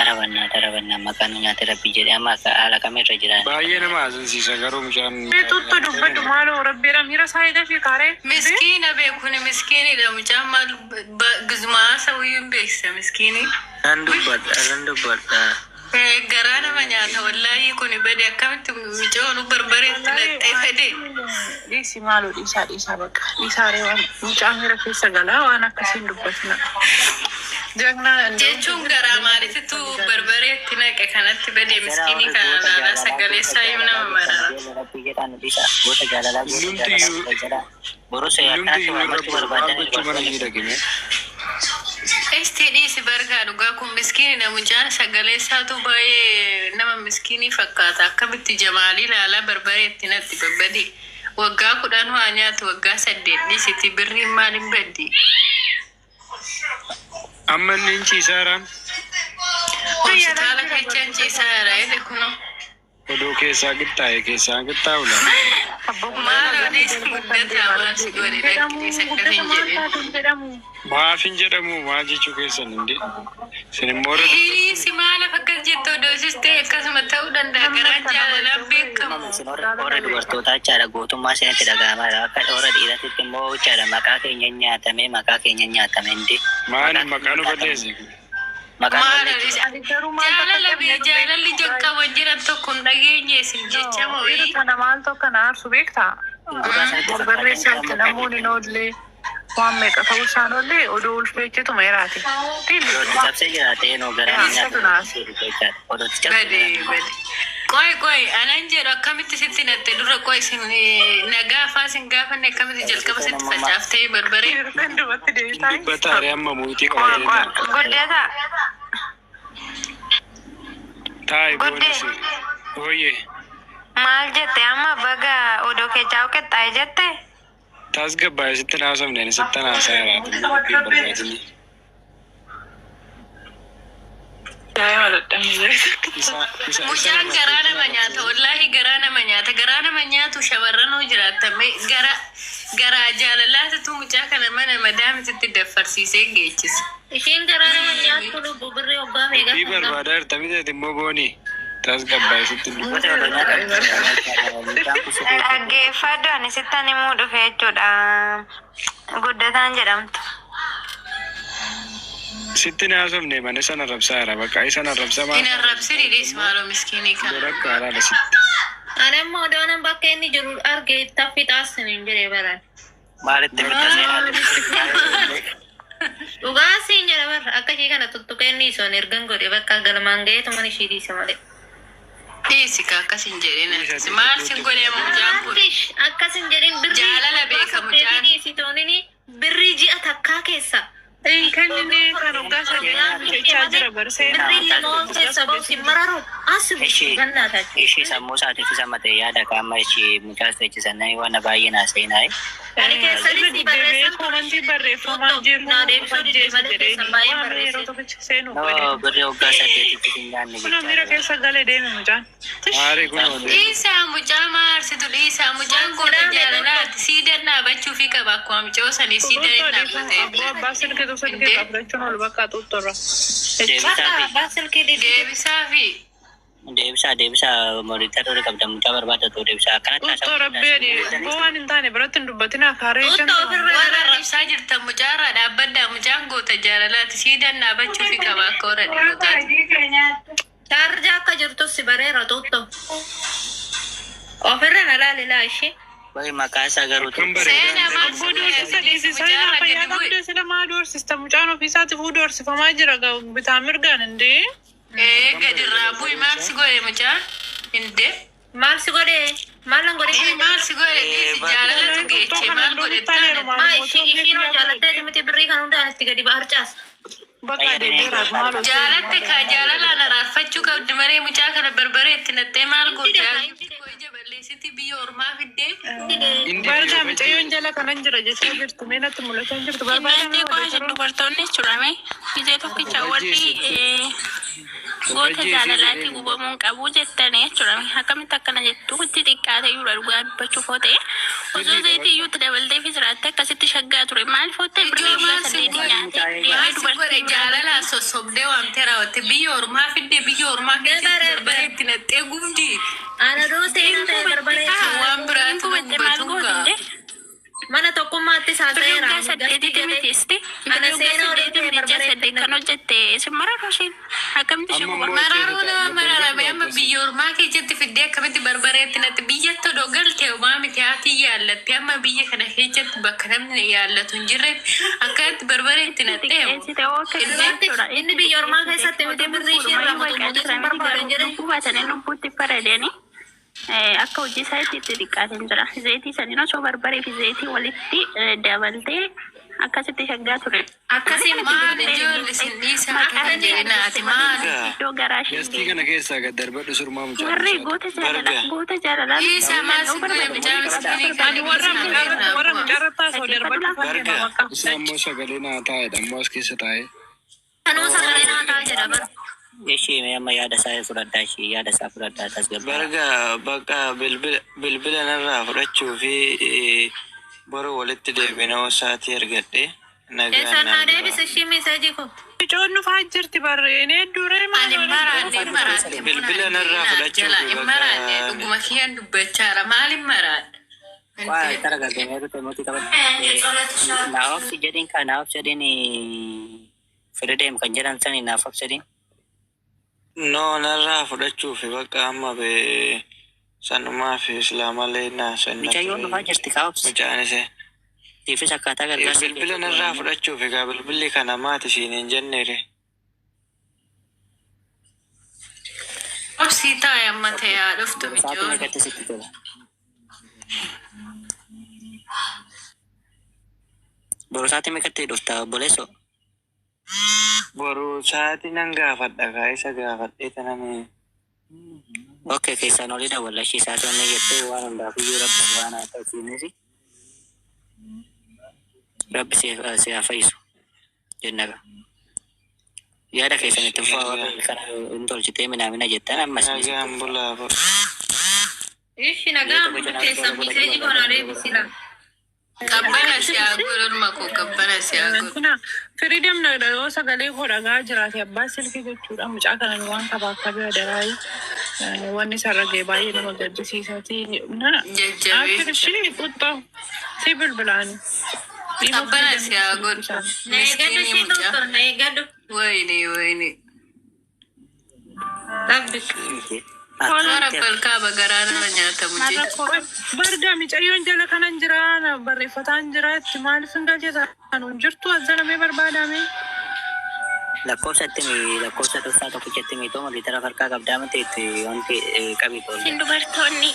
Arabannaa arabannaa maqaan nyaata rabbi jedhee amma akka haala kamirra jiran. Baay'ee nama haasofsiisa garuu mucaan. Xuuxxoo dubbadhu maaloo rabbiidha miira isaa eegaa fi kaaree. Miskiina beekuni miskiinidha mucaan maal gizumaa haasawuu hin beeksisa miskiini. Nan dubbadha, nan dubbadha. Garaa nama nyaata wallaahi kuni bade akkamitti mucoonu barbareetti naqxee fede. Dhiisi maaloo dhiisaa dhiisaa bakka dhiisaa ree waan mucaa miira keessa galaa waan akkasiin dubbatina. Jagnaa Jechuun garaa maalittu barbareetti naqe kanatti bade miskiinii kana laalaa sagalee isaayyuu nama marara. Rabbi jedhaan dhiisa. Goota jaalalaa goota jaalalaa jedhaa. Borusa Hundumti yaaddaa iyyuu irra waamachuu maal barbaadan gochuu mana ishee dhaqime. Isti dhiisi bargaa dhugaa kun miskiinidha mucaan sagalee isaatu baay'ee nama miskiinii fakkaata akkamitti jamaalii ilaalaa barbareetti natti babbade waggaa 10 waa nyaatu waggaa 8 dhiisiti birriin maaliin baddi. Amma inni hin ciisaaraan Hospitaala keessa ciisaa jira inni kunoo. odoo keessaa qixxaa'e keessaa qixxaa'u laata. Maal odeessi guddataa maal si godhe lakkisiisa akkas hin jedhin. Jedhamu. Maaf hin jedhamu maal jechuu keessan hindi. Isin immoo irra Hiriisi maaliif akkas jette odosis ta'e akkasuma ta'uu danda'a garaan jaalalaan beekamu. Isin warra dubartootaa jechaadha gootummaa isinitti dhaga'amaa akka warra dhiiratitti immoo jechaadha maqaa keenya nyaatamee maqaa keenya nyaatame hindi. maali maqaa nu balleesse. Maqaa Maal nu odeessi Ani garuu maal jaalala bee jaalalli jalqaba jiran tokko hin dhageenye isin jecha Dhiira moo'ii. kana maaltu akka na aarsu beektaa? Barbarree isaatti namoonni hin oolle waan meeqa ta'uu isaan oolle oduu ulfeechituma eraati. Odootti cabsee jiraate noo garaan Eessatu naas? nyaata jechaadha. Odootti cabsee Bade bade. Qoy qoy anan jedhu akkamitti sitti natte dura qoy isin nagaa afaa isin gaafanne akkamitti jalqaba sitti facaaftee barbaree. Dhiirri dubbatti deebisaa. Dubbataare amma muuxii qabatee ta'a. Guddata. Taa'i Guddee. boonis. Ooyye. Maal jette amma baga odoo keechaa qixxaaye jette? Tasgabbaa'e sitti naasofne ani sitti naasaa jiraatu. Dubbii barbaadini. Daa'ima dadhabnee Isa isa isa Mucaan nama garaa nama nyaata wallaahi garaa nama nyaata garaa nama nyaatu shamarranoo jiraatta gara garaa jaalalaatitu mucaa kana mana madaamititti daffarsiisee geechisa. Isheen garaa nama nyaattu lubbu birrii waggaa meeqa dubbii barbaadaa jirta miti ati immoo booni. Tasgabbaa'e sitti Goota odoo nyaata mucaan kun sirrii Dhaggeeffadhu ani sittan himuu dhufe jechuudha. Guddataan jedhamtu. Sitti naasofne mana sana arrabsaa jira bakka isa arrabsaa maal Hin arrabsini dhiis maaloo miskiinii kana. godha alaala sitti. Ani amma odoon bakka inni jiru arge taffi xaasin hin jedhee baran. Maalitti bitta seenaa? Dhugaa siin jedha barra akka ishee kana tuttuqee inni isoon ergan godhe bakka galmaan ga'eetu mana ishee dhiise malee. Dhiisi ka akkas hin jedhin ati. Maal sin godhee mucaan kun? Maalish akkas hin jedhin birrii Jaalala beeka mucaan. Dhiisitoonini birrii ji'a takkaa keessa. Hin kennine kan waggaa 8 jechaa jira barseenaa. Birrii lama ol keessa ba'u si mararu as Ishee gannaa taate. ishee sammuu isaatiif isa matee yaada qaama ishee mucaas teechisan waan baay'ee naaseenaa. Ani keessanis Irra deddeebi'ee koomantii barreeffamaa jiru Naa deebisuu didee ajjeesu malee jedhee keessan baay'ee waan yeroo barreesse. tokkicha seenuu No godhe. birrii waggaa 8tti hin nyaanne Kun miira jechaadha. keessa galee deeme mucaan. Tish. Maari kun odee. Dhiisaa mucaa maarsitu dhiisaa mucaan goota jaalalaati siidan dhaabachuufi qaba akkuma mucoo sanii siidan Xuuxxoo hin dhiifama. dhaabbatee. Abbaa abbaa silkiitu silkii qabdachuun ol bakka xuuxxorra. Deebisaa Bakka fi abbaa silkii didee. Deebisaa fi deebisaa deebisaa monitor warri qabdan mucaa barbaadatu deebisaa akkanatti Xuuxxoo rabbii abboo waan hin taane biratti hin dubbatinaa kaaree Xuuxxoo ofirra warra arrabsaa jirtan mucaarraa dhaabbaddaa mucaan goota jaalalaati siidan dhaabachuufi qaba akka warra dhiirotaati. Shaarjaa akka jirtus si bareera tutto. Ofirra na laali ishee. Wayi maqaa isaa garuu Akkam bareedaa. Seenaa maal Abboo doorsisa dhiisisa Mucaarra fayyaa gadi bu'i. qabda sila maa doorsista mucaan ofiisaatiif doorsifamaa jira bitaa mirgaan indee. Ee gadirraa bu'i maal si godhe mucaan? Indee. Maal si godhe? Maal nan godhe? Ee maal si godhe dhiisi jaalalatu geeche maal godhe taane. Maa ishii ishiin hoo jaalatteeti miti birrii kan hundaan itti gadi harcaasa. Bakka deebiiraaf maal hojii. Jaalatte kaa jaalalaan araarfachuu qabdi maree mucaa kana barbaree itti nattee maal goota? Ija balleessiti biyya ormaa fiddee. Bargaa mucayyoon jala kanan jira jechaa jirtu mee natti mul'achaa hin jirtu Innaan barbaadame qofa dubartoonni jechuudha gisee tokkicha warri goota jaalalaatti gubamuun qabu jettanii jechuudha. Akkamitti akkana jettu itti xiqqaate iyyuu dhugaa dubbachuuf yoo ta'e osoo zayitii iyyuu itti dabaltee fi jiraatte akkasitti shaggaa ture maal foottee birrii Ijoo maal waggaa si saddeetii godhe? nyaate deemee Maal si godhe dubartii biraatti jaalalaan sossobdee waamtee raawwatte biyya ormaa fiddee biyya ormaa keessatti barbaree itti nattee gubdi. Ana doo seenaa ta'e barbaree. Waan hin biraatu gubatte maal gubbatu gootu gaa. illee Mana tokkummaatti birrii saaseera. waggaa saddeetitti miti isti Ana birrii waggaa seenaa olii saddeetii ta'e miti ji'a barbaree saddeet kan hojjette isin mararu isheen akkamitti ishee Amma guba immoo Maraaruu nama mararame amma biyya ormaa keessatti fiddee akkamitti barbareetti natti biyyatti odoo galte homaa miti haati yaallatte amma biyya kana keessatti bakka namni yaallatu hin jirretti akkanatti barbareetti nattee xiqqeessite hoo akkasii jechuudha. Inni biyya ormaa keessatti miti birrii ishee irraa Fuudhumayyuu mootummoota jira isin miti barbaadan garuu jedhe. lubbuu baatanii lubbuutti faradanii akka hojii isaatti itti xiqqaateen jira. Zayitii saniin osoo barbaree fi zayitii walitti dabaltee akkasitti shaggaa ture. Akkasii miti maal birrii. ijoolli isin dhiisa akka hin jedhinaati maal Iddoo garaa ishee Gastii kana keessaa gad darbadhu surmaa mucaa warri isaati. goota jaalalaa Barga. goota jaalalaa dhiisa maal si godhe mucaa miskiinii Ani kana warra dhiisa mucaarratti warra mucaarratti haasa'u darbachuu Barga fannoo bakka. isa ammoo sagalee naa taa'edha ammoo as keessa taa'ee. Kanuu sagalee naa ta'a jedha bara. Ishee mee amma yaada isaa fudhadhaa ishee yaada isaa fudhadhaa tasgabbaa. Barga bakka bilbila narraa fudhachuu fi boru walitti deebinoo sa'aatii argadhe nagaan Eessaan naa naan deebise ishii meeseejii koo. Ficoon dhufaa jirti barreen hedduu ree maal Ani maraadhe maraadhe Bilbila narraa fudhachuu jala fi hin maraadhe bakka dhuguma kiyyaan dubbachaara maal hin maraadhe. Waa tara galtee rute mootii qabadhu. Naaf jedhiin kan naaf jedhiin firideem kan jedhan sani naaf jedhiin. No narraa fudhachuu fi bakka amma be sanumaa fi islaamallee naa sanna Mucayyoon dhufaa jirti kaa'obsi. mucaan isee. Siifis akkaataa gargaarsa Bilbila narraa fudhachuu fi gaa bilbilli kana maati siin hin jenneere. Obsii taa'e amma ta'e haa dhuftu Sa'aatii mijoon. meeqatti sitti tola? Boru sa'aatii meeqatti dhufta obboleessoo? Boru sa'aatii nan gaafadha gaa isa gaafadhee tananii. Okay, keessaan olii dawwalla ishii sa'aatii onnee jettee waan hundaaf iyyuu rabbi waan haa ta'u siinisi. Rabbi si haa fayyisu jenna gaa. Yaada keessan itti fufaa warri kana hin tolchitee minaamina jettan ammas ni sitti Nagaan fufaa. bulaa boru. Ishi nagaa keessan meeseejii koo naa deebisi laa. Qabbana si haa godhu ilma koo qabbana si haa godhu. Kuna firiidem na yoo sagalee koo dhagaa jiraate abbaa silkii gochuudha mucaa kanan waan qabaa akka bira daraayi wanni isarra ga'e baay'ee nama gaddisiisaati. Jajjabeessa. Achirri quxxoo si bilbilaani. Qabbana si haa godhu. Na eeggadhu Miskiinii ishii mucaa. doktor na eeggadhu. Wayini wayini. Rabbi. Toora balkaaba garaa nama nyaata mucicha. Barga mucayyoon jala kanan jira barreeffataan jira itti maaliif hin galchita hin jirtu azzalamee barbaadame. Lakkoofsa itti lakkoofsa dhufaa tokkichatti miitoo liitira farqaa qabdaa miti itti wanti qabi tolle. Isin dubartoonni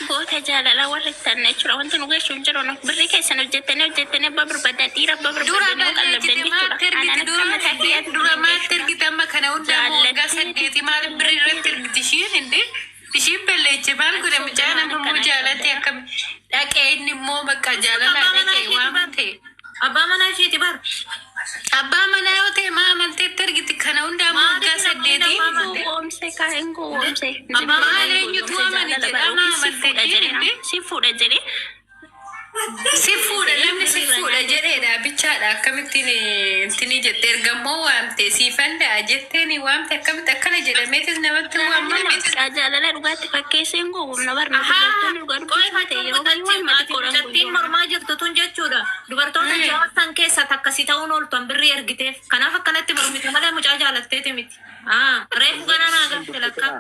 goota jaalalaa warra ittaan jechuudha. Wanti nu geessu hin jiru. Birrii keessan hojjettanii hojjettanii abbaa barbaadan dhiira abbaa Dura barbaadan yoo balleessite qallabdan jechuudha. maatti Anaan ergite akka dura mataa kiyyaatti dura nu maatti geessu. ergite amma kana hunda ammoo waggaa saddeeti maaliif birrii irratti ergite ishiin inde ishiin balleeche maal godhe mucaan amma immoo jaalate akkam dhaqee inni immoo bakka jaalalaa dhaqee waan ta'e. Abbaa manaa ishiiti bar. Abbaa manaa yoo ta'e maa amanteetti ergite kana hunda ammoo waggaa saddeeti. Gowwoomse kaa'een gowwoomse. Maal eenyutu amane jedhama Si fuudha amantee jedhee inde si fuudha jedhee si fuudha namni si fuudha jedheedha bichaadha akkamittiin intini jette ergammoo waamte siifan da'a jetteeni waamte akkamitti akkana jedhameetis namatti waamama. Maqaa jaalala dhugaatti fakkeessee hin gowwoomna barna Ahaa. dubartoonni dhugaa Qoy dubbachuu ta'e yeroo baay'ee waan ati xiqqoodhaan mucattiin gowwoomna. mormaa jirtu tun jechuudha. Dubartoota jawaatan keessa takka si Si ta'uun ooltu birrii ergiteef. Kanaaf akkanatti mormite malee mucaa jaalatteeti miti. Reefu ganaa naa galte lakka.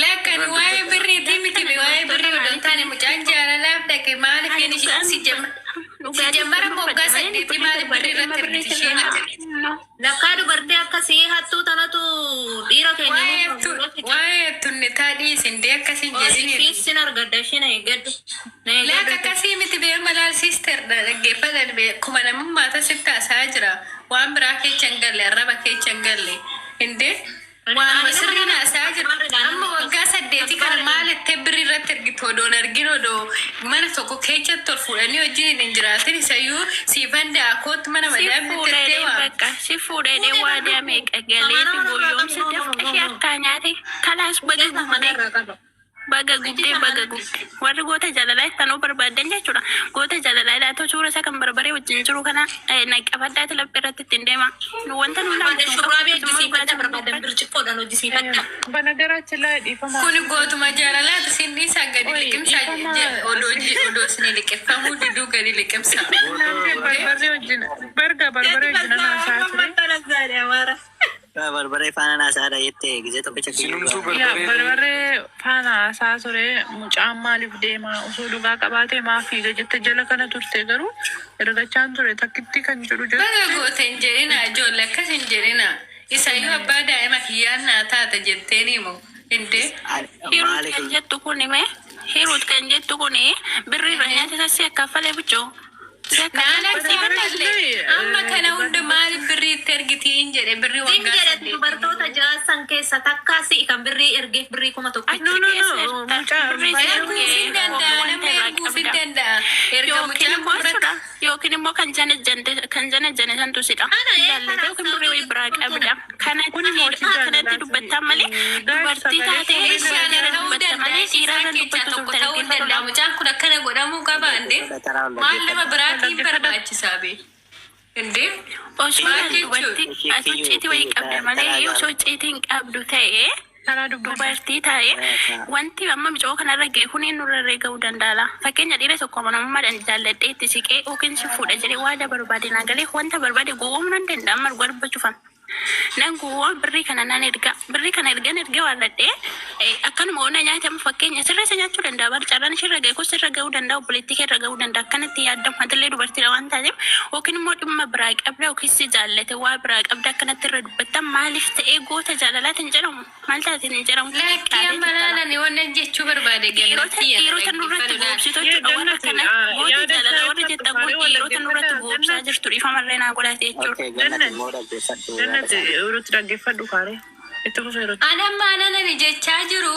Lakkan waa'ee birriitii miti, waa'ee birrii odoo hin taane mucaan jaalalaaf dhaqe. Maaliif inni si jammara moggaa 8 maaliif birrii irratti ergiti isheen? Lakkaa dubartii akkasii hattuu tanatu dhiira keenya. Waa'ee tunne taadhii isin dee akkas hin jedhini. Sin argadda, ishee na eeggadhu. Na Laaka eeggadhu. akkasii miti bee, malaal sister dhaggeeffatan bee, kuma namummaa tasitti haasa'aa jira. Waan biraa keessa hin galle, arraba keessa hin galle. Indee waanuma sirriin haasa'aa jira. Amma waggaa 8 kana maal ittee birrii irratti ergitu odoon argin, odoo mana tokko keessatti ol fuudhanii wajjin hin jiraatin, isayyuu siifan daakootti mana Si madaamni fuudhee tettee waa. bakka si fuudhee waadaa meeqa galee fi goyoomsa dafqa ishee harkaa nyaate kalaas, baga gubdee, baga gubdee, baga gubdee. Warri goota jaalalaa ittanuu barbaadan jechuudha. Goota jaalalaa ilaatoo suura isaa kan barbaree wajjin jiru kana naqqabaddaati laphee irratti ittiin deema. Nu wanta nu Barbaadan shurraabii hojjisiifadha, barbaadan birciqqoodhaan hojjisiifadha. በነገራችን ላይ dhiifama. Kun gootuma jaalalaati, sin dhiisaa gadi Oi, liqimsaa. dhiifama. Odoo isin liqimfamuu diduu gadi liqimsaa. እናንተ በርበሬ wajjin berga በርበሬ wajjin haasaa ture. Barbaree faana naasaadha jettee gisee tokkicha. Sinumtuu Yaa barbaree. Barbaree faana haasaa ture. Mucaan maaliif deema, osoo dhugaa qabaatee maaf fiiga jette jala kana turte, garuu ergachaan ture takkitti kan jedhu Baga jette. goota hin jedhina, ijoollee akkas hin jedhina. Isayyuu abbaa daa'ima kiyyaan naa taata jetteen himu. Indee Hiruut kan jettu kuni mee, Hiruut kan jettu kuni birrii irra nyaata isa si akkafalee bichoo. Si Naan akkafalee. akkafalle. Amma kana hunda maaliif birrii itti ergitiin jedhe, birrii Sin waggaa jedhe 8. Dubartoota jaasan keessa takkaa si'i kan birrii ergeef birrii 1000. Achi No, no, no, keessa jirta. mucaa Birrii si Erguuf hin ergee danda'a, wanta nama irraa erguuf hin qabda. danda'a. Erga Yookiin mucaan immoo kun jechuudha. Yookiin immoo kan jana jane santu sidha. Ana ee Jaallate kana yookiin birrii wayii biraa qabda. Kuni mootii Kanatti jaalalaati. dubbattaa malee Guys, dubartii sagalee taatee fuudhee Ishaan dhiira ta'uu dubbatta danda'a, malee dhiira isaan irra keessaa dubbattu tokko turte ta'uu hin danda'a. dhaggeeffatu. Mucaan kun akkana godhamuu qaba indee. Maal nama biraatiin barbaachisaa bee? Indee Osoo maal dubartii jechuudha? ati icciitii wayii qabda malee, osoo icciitii hin qabdu ta'ee Karaa dubbata. dubartii ta'ee wanti amma micoo kanarra ga'e kun nurra ga'uu danda'a. Fakkeenya, dhiira tokko amanamummaadhaan jaalladhee itti siqee yookiin si fuudha jedhee waada barbaade naa galee wanta barbaade gowwoomuu nan danda'a. Amma dhugaa dubbachuufan. Nan gowwooma, birrii kana nan erga, birrii kana ergan ergee waalladhee akkanuma ona nyaatamu, fakkeenya sirra isa nyaachuu danda'a. Bar carraan ishirra ga'e kun sirra ga'uu danda'a, obboleettii kee irra ga'uu danda'a. Akkanatti yaaddamu atillee dubartiidha waan taateef, yookiin immoo dhimma biraa qabda yookiin si jaallate waa biraa qabda akkanatti irra dubbatta. Maaliif ta'ee goota jaalalaatiin jedhamu, maal taateen hin jedhamu? Lakkii xiqqaatee amma xiqqaadha. laalani wannan jechuu barbaade Dhiirota gannatti dhiirota nurratti goobsitu jechuudha. Warra Jannati, kana goota yaada jaalalaa isaa warra jettan kun ibsatu faaree dhiirota nurratti wal goobsaa jirtu, dhiifamarree naa godhate jechuudha. Okay, jannati immoo dhaggeeffadhu yaada Jannati isaa. yerootti dhaggeeffadhu kaaree. Itti fufa yerootti. Anamma ananani jechaa jiru,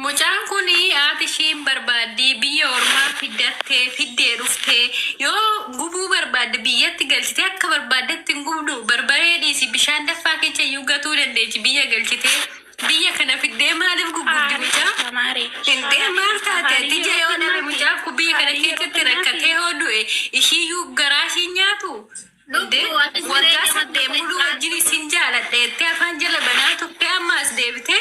mucaan kun haati isheen barbaaddii biyya ormaa fiddattee fiddee dhuftee, yoo gubuu barbaadde biyyatti galchitee akka barbaaddetti hin gubdu. Barbaree dhiisi, bishaan daffaa keessa iyyuu gatuu dandeechi. Biyya galchitee biyya kana fiddee maaliif gugubdi mucaa? Samaaree. Indee maal taate ati ija yoo dhabe, mucaan kun biyya kana keessatti rakkatee hoo du'e, ishiiyyuu garaa ishii nyaatu. Indee Lubbuu atis waggaa jireenya 8 muluu wajjin isin jaaladha jettee afaan jala banaa turte, amma as deebitee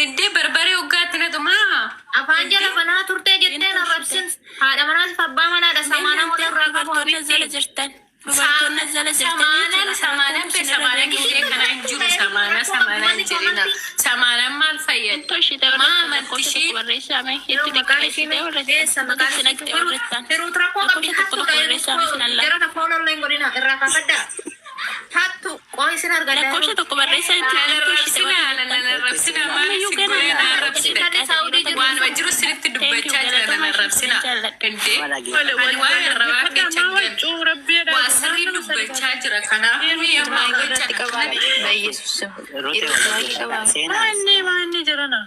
indee barbaree waggaatti naqu maa? Afaan jala banaa turtee jettee na rabsin, haadha manaatiif abbaa manaadha samaana walirraa qabu. Dubartoonni as jala jirtan. Dubartoonni as jala jirtan Samaanaan jechuudha. samaanaan Rakkoon be isin irra samaanaan ga'uu ishee kana hin jiru, samaana samaanaan jedhina, samaanaan maal fayyada? Ittoo ishee ta'e Maa warra amanti lakkoofsa ishee? tokko barreessaa mee, itti Maqaan ishii xiqqeessitee warra eessa maqaan itti ishii? naqxee warra Hiruut rakkoo qabdi. lakkoofsa tokko Hattuudha. tokko barreessaa mee sin allaa. Jara na foolollee hin godhina, irraa kaafadha. Hattu qoo isin argadha. Lakkoofsa tokko barreessaa itti Nana ittoo ishee ta'e rabsina, warra nana jettan. rabsina, maal Ammayyuu si gana godhe na nana rabsina? Intalli Saawudii jirtu Waanuma jiru sirriitti Thank you, dubbachaa jira, galatoomaa nana ishee rabsina. jaalladha. Indee Nama Wal dhaggeeffadhu. ani waa'ee arrabaa dhaggeeffadhaa keessa maa hin galu. waccuu rabbiidha. Waa sirrii dubbachaa jira, kanaaf ammaa gocha Irratti qabaame Yesuus. Rute wal dhaggeeffadhaa. Seenaa Maanni maanni jirana.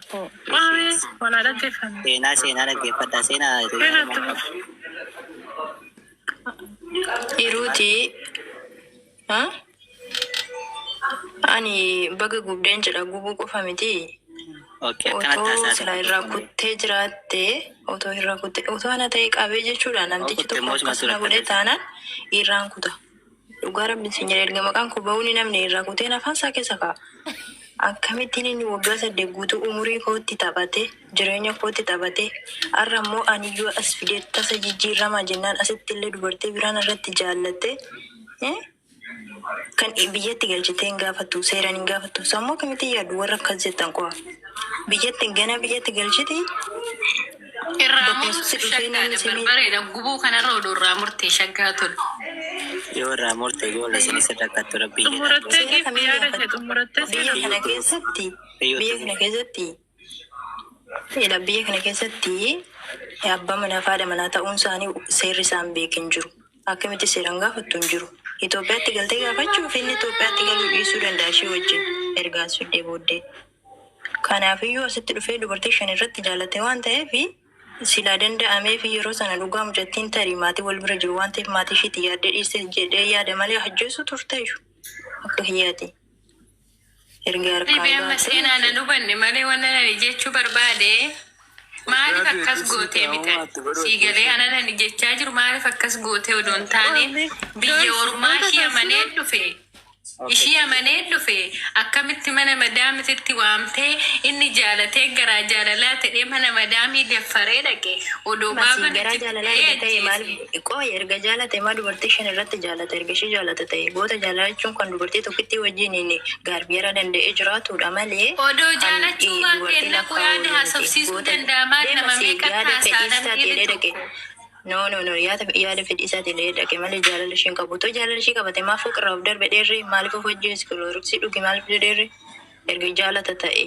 Maamee walaa dhaggeeffanne. seenaa seenaa dhaggeeffadhaa. Seenaa Seenaa itti fufa. Hiruuti ani baga gubdeen jedha, gubuu qofa miti. Okay, akkanatti Otoo haasaa silaa irraa kuttee jiraatte, otoo irraa kuttee, otoo ana ta'e qabee jechuudha, namtichi Kuttee tokko immoo akkas sumatu na godhe rakkate. taanaan irraan kuta. Dhugaa rabbi sin jedha, erga maqaan koo ba'uun namni irraa kuteen afaan isaa keessa kaa'a. Akkamittiin inni waggaa 8 guutuu umurii kootti taphate, jireenya kootti taphate, har'a immoo aniyyuu as fidee tasa jijjiirramaa jennaan asitti illee dubartii biraan irratti jaallatte. Kan biyyatti galchitee hin gaafattu, seeraan hin gaafattu. Sammuu akkamitti yaaddu warra akkas jettan qofa. Biyyatti gana biyyatti galchiti Irraa bakka muruu si dhufee namni shaggaadha si miidhe. barbareedha. Gubuu kanarra oduu irraa murtee shaggaa tole. Yoo irraa murte ijoollee isinis rakkattu rabbii jedha. Xumurattee Seera giifti kamiin yaada kee gaafattu? xumurattee Biyya seera. kana keessatti biyya kana keessatti Ila biyya kana keessatti abbaa manaa fi haadha manaa ta'uun isaanii seerri isaan beekin jiru. Akkamitti seeraan gaafattu hin jiru. Itoophiyaatti galtee gaafachuuf inni Itoophiyaatti galuu dhiisuu danda'a ishee wajjin erga as fiddee booddee. Kanaafiyyuu asitti dhufee dubartii shan irratti jaalate waan ta'eef silaa danda'amee fi yeroo sana dhugaa mucattiin tarii maatii wal bira jiru waan ta'eef maatii isheetti yaaddee dhiiste jedhee yaada malee ajjeessu turteeyyu akka kiyyaati. Erga harkaan Dhibee amma baatee seenaa nan hubanne malee wanna nani jechuu barbaade maaliif Dhugaa akkas du'e gootee dhiisii bitan uumaatti godhu sii galee ajjeesuu. ana nani jechaa jiru maaliif akkas gootee odoo hin taane biyya Guys, ormaa wanta ishii amanee taasisa. dhufe ishii amanee dhufe akkamitti mana madaamititti waamtee inni jaalatee garaa jaalalaa ta'ee mana madaamii daffaree dhaqe odoo Masi baaba garaa nuti jaalalaa ta'ee erga ta'e maal ajjeese. qooyi erga jaalate maa dubartii shan irratti jaalata erga ishee jaalata ta'e goota jaalala jechuun kan dubartii tokkitti wajjin gaarbiera danda'ee jiraatudha malee Odoo kan jaalachuu baatee dubartii naquu lakkaa'u yaada miti haasofsiisuu goota danda'a maal deema nama si meeqa yaada fedhii haasaa isaa namni ta'ee dhaqe tokko. no no no yaada yaada fedhii isaa ta'ee dhaqe malee jaalala isheen qabu too jaalala ishee qabate maaf foqirraa of darbe dheerri maaliif of ajjeesi kilooroksii dhugi maaliif dheerri erga jaalata ta'e.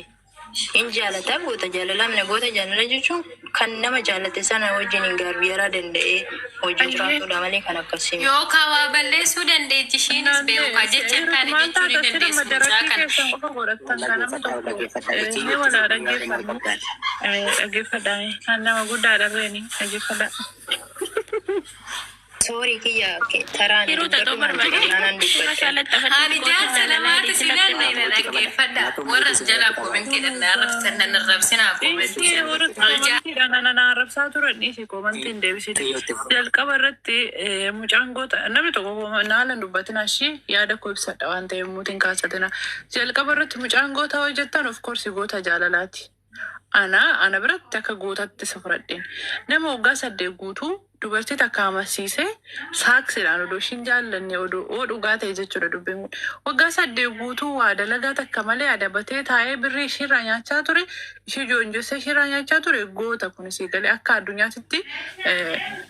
In jaalata goota jaalalaa mina goota jaalala jechuun kan nama jaalate sana wajjin hin gaarbiyaaraa danda'ee wajjin Ayyee. jiraatudha malee kan akkasii miti. Yookaan waa balleessuu dandeechi ishiinis beeku jecha hin Yeroo taane maal jechuu ni taata sirma dandeessu mucaa darakii kana. keessan qofa godhattan kan nama Dhaggeeffadhaa tokko dhaggeeffadhaa ni walaa kiyyootti yaada maal dhaggeeffannu. qabdaadha. Dhaggeeffadhaa kan nama guddaadha reeni dhaggeeffadhaa. Soorii kiyya taraan Yeroo taatoo dubbadhu naan barbaade jedhe naan suuraa dubbadhe. isaa laxxafattee Ani goota jaarsa jaalalaa lamaati itti sinanne laxxafatte. na dhaggeeffadha. Warras jalaa koomentii dhanna arrabsan nan arrabsinaa koomentii. Dhiisii warra koomantiidhaan ana arrabsaa turan dhiisii koomantiin deebisite. Jalqaba irratti mucaan goota namni tokko naalan dubbatina ishii yaada koo ibsadha waan ta'eef muutiin kaasatina. Jalqaba irratti mucaan goota hojjettan of course goota jaalalaati. Ana biratti akka gootatti isa fudhadheen. Nama waggaa 8 guutuu dubartii takka amansiisee saaksiidhaan odoo ishiin jaallanne odoo oo dhugaa ta'e jechuudha dubbiin kun. Waggaa 8 guutuu waa dalagaa takka malee adabatee taa'ee birrii ishiirraa nyaachaa ture, ishii joonjessee ishiirraa nyaachaa ture goota kun isii galee akka addunyaatitti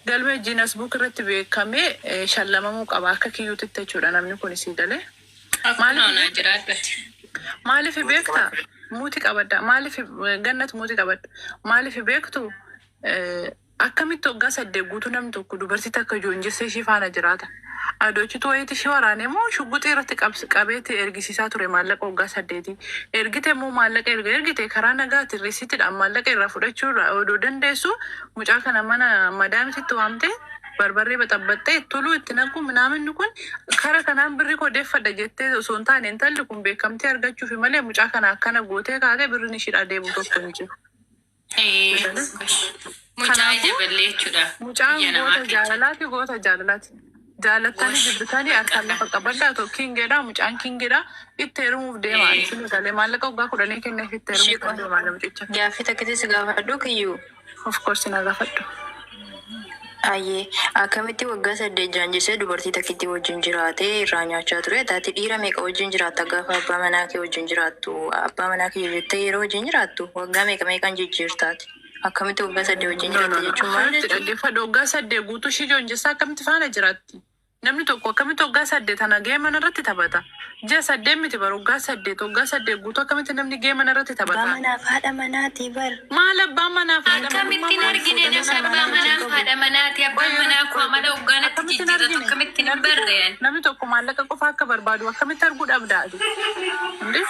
galmee Guinness Book irratti beekamee shallamamuu qaba akka kiyyuutitti jechuudha namni kun isii galee. Akkuma Maaliif onaa beekta? jiraadhati. Maaliif beekta? Muuti qabadda. Maaliif gannat muuti qabadda? Maaliif beektu? Akkamitti waggaa 8 guutuu namni tokko dubartii takka joonjessee ishii faana jiraata? Adoochitu wayiiti ishii waraane moo shugguxii irratti qabeetti ergisiisaa ture maallaqa waggaa 8. Ergite immoo maallaqa erga ergite karaa nagaatiin riisiitiidhaan maallaqa irraa fudhachuu irraa odoo dandeessu mucaa kana mana madaamititti waamtee barbarree baxabbaxxee toluu itti naqu minaaminni kun kara kanaan birri koo deeffadha jettee osoo hin taane intalli kun beekamtii argachuufi malee mucaa kana akkana gootee kaatee birriin ishiidhaa deebi'u tokko hin jiru. Mucaa Kanaafuu ija ballee jechuudha. mucaan Biyya namaa goota keessa. jaalalaati goota jaalalaati. Jaalattanii Gosh. jibbitanii harkaan lafa qabadhaa ta'u kingeedha mucaan kingeedha itti heerumuuf deema. Isin galee maallaqa waggaa 10 kenneef itti Ishee heerumuuf kan deemaa namticha. Gaaffii takkatti si gaafadhu kiyyuu. Of course na gaafadhu. Ayyee akkamitti waggaa 8 jaanjisee dubartii takkitti wajjin jiraatee irraa nyaachaa ture taate dhiira meeqa wajjin jiraatta gaafa abbaa manaa kee wajjin jiraattu abbaa manaa kee jettee yeroo wajjin jiraattu waggaa meeqa meeqaan jijjiirtaati akkamitti waggaa 8 wajjin No, no, jiraatte no. jechuun maal Akkamitti jechuudha? dhaggeeffadhu waggaa 8 guutuu ishii joonjessaa akkamitti faana jiraatti? Namni tokko akkamitti waggaa 8 ana gahee mana irratti taphata? Ji'a 8 miti bara waggaa 8 waggaa 8 guutuu akkamitti namni gahee mana irratti Abbaa taphata? manaaf haadha manaatii bar. Maal abbaa manaaf haadha manummaa Akkamittiin maal argine fuudhanii namni mana abbaa wajjin manaaf qabu? haadha manaati abbaan Qoy manaa koo qoy amala hoggaanatti akkamittiin jijjiirratu argine? akkamittiin Hin hin argitu? barreen. Namni tokko maallaqa qofa akka barbaadu akkamitti arguu dhabda ati? Inde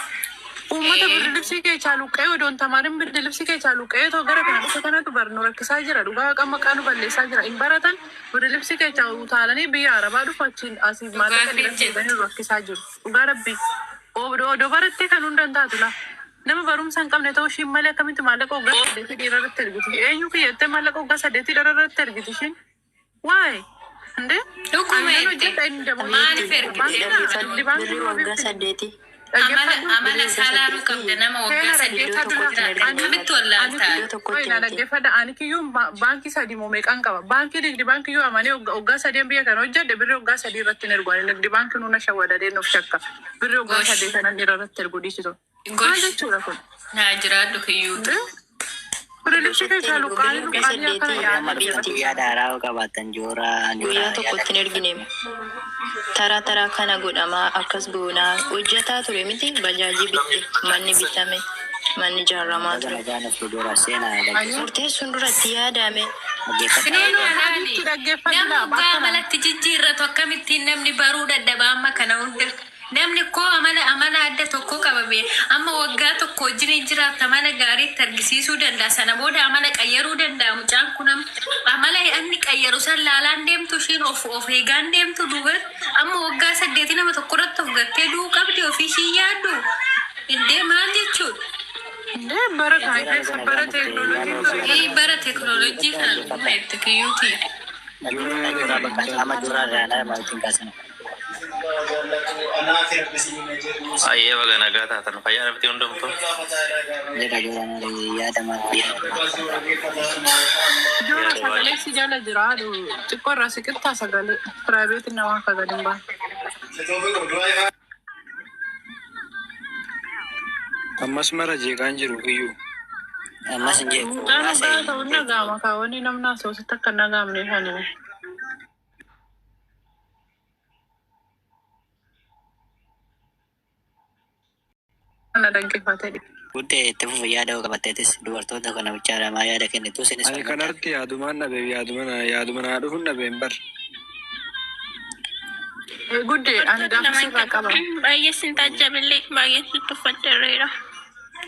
uummata birri libsii kee caalu qe'ee odoon tamaarin birri libsii kee caalu qe'ee too gara kana dhufe kanatu bar nu rakkisaa jira dhugaa qamma qaanu balleessaa jira hin baratan birri libsii kee caalu utaalanii biyya arabaa dhufu achiin asii maallaqa Dhugaafii dhiirratti jette. erganii nu rakkisaa jiru dhugaa rabbii odoo barattee kan hunda hin taatu laa nama barumsa hin qabne ta'uu ishiin malee akkamitti maallaqa waggaa 8 dhiira irratti ergiti eenyu kiyyattee maallaqa waggaa 8 dhiira irratti ergiti ishiin waa'ee Inde Dhuguma aannan jette. hojjedha inni Maaliif damoo ergite? baankiidha Dhaggeeffadhu nigdi baankii birrii nu waggaa bifti 8. Amala Dhaggeeffadhu. amala Birrii isaa waggaa laaluu qabda saddeetii nama waggaa Seena saddeet iddoo dhaggeeffadhu. wajjin tokkotti hin jiraate Ani ergine. akkamitti Oi, na wallaaltaa? Iddoo dhaggeeffadha. tokkotti Ani miti. kiyyuun baankii sadii moo meeqan qaba? Baankii nigdi baankii yoo amane waggaa sadeen biyya kana hojjedhe birrii waggaa sadii irratti hin ergu. Ani nigdi baankii nuna shawwadadee nuuf shakka. Birrii waggaa Gosh sadii kanan dhiira irratti ergu dhiisitu. Maal gosh jechuudha kun? naa jiraadhu kiyyuutu. Birrii libsi Iddoo keessaa tokkotti hin ergu. luqqaanii Birrii waggaa luqqaanii akkana saddeetii yaa'anii Amma jira. dhuftu yaada haaraa qabaatan joora guyyaa joora yaada tokkotti hin ergine. Taraa taraa kana godhamaa akkas goonaa hojjetaa ture miti bajaajii bitte manni bitame manni ijaaramaa baga ture. nagaan dhufte joora seenaa Ayyuu. dhaggeeffadha. Murteessuun duratti yaadame. Dhaggeeffadha. Seenuu alaali. Sadiitti dhaggeeffadhu Namni laa waggaa akkana. amalatti jijjiirratu akkamittiin namni baruu dadhaba amma kana hunda. Namni koo amala amala adda tokko qaba bee amma waggaa tokko wajjin hin jiraatu amala gaariitti argisiisuu danda'a sana booda amala qayyaruu danda'a mucaan kun amma amala inni qayyaru san laalaan deemtu ishiin of of eegaan deemtu duuba amma waggaa saddeeti nama tokko irratti of gattee du'uu qabdi ofii ishii yaaddu indee maal jechuudha. Indee bara kana Joora baga keessa nagaan bara dhufte yaada teeknooloojiin ture. Ee bara teeknooloojii kana dhuguma itti kiyyuuti. Dhaggeeffadha joora bakka amma joora irraa maatiin kaasana. Ayyee baga nagaa taatan fayyaa dhabdee hundumtu. Jedha joora malee yaada maal Joora Yaada sagalee baay'ee. si jala jira. Xiqqoo irraa siqittaa sagalee piraayiveetiin namaa akka gadi hin baane. Ammas mara jeeqaan jiru kiyyuu. Ammas hin jeequ Mucaan haasa'e hoggaa ta'u hin dhaga'ama kaawwanii namni haasawusitti akka hin dhaga'amne hani. Kana dhaggeeffatee. Guddee itti fufu yaada yoo qabatteetis dubartoota kana bichaadha maa yaada kennitu isinis Ani falmadha. kanarratti yaadumaan dhabe yaaduma yaaduma naa dhufuun dhabe hin bar. Guddee ani Dubartoota gaafa lamaan sirraa qaba. baay'ee sin taajjabillee baay'ee si tuffadheera.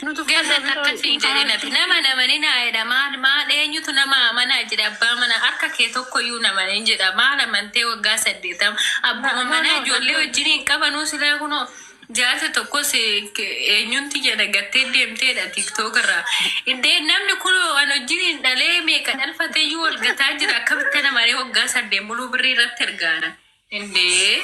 Nu tuffadha Gasa akkas hin jedhin ati nama namani naa jedha maal maal eenyutu nama amanaa jedha abbaa mana harka kee tokko iyyuu namanin jedha maal amantee waggaa saddeetama abbuma No manaa no ijoollee wajjin hin qabanuu silaa kunoo jaarsa tokkos eenyunti jedha gattee deemteedha tiktook irraa indee namni kun an wajjin hin dhalee meeqa dhalfatee iyyuu wal gataa jira akkamitti namaree waggaa saddeet muluu birrii irratti ergaana indee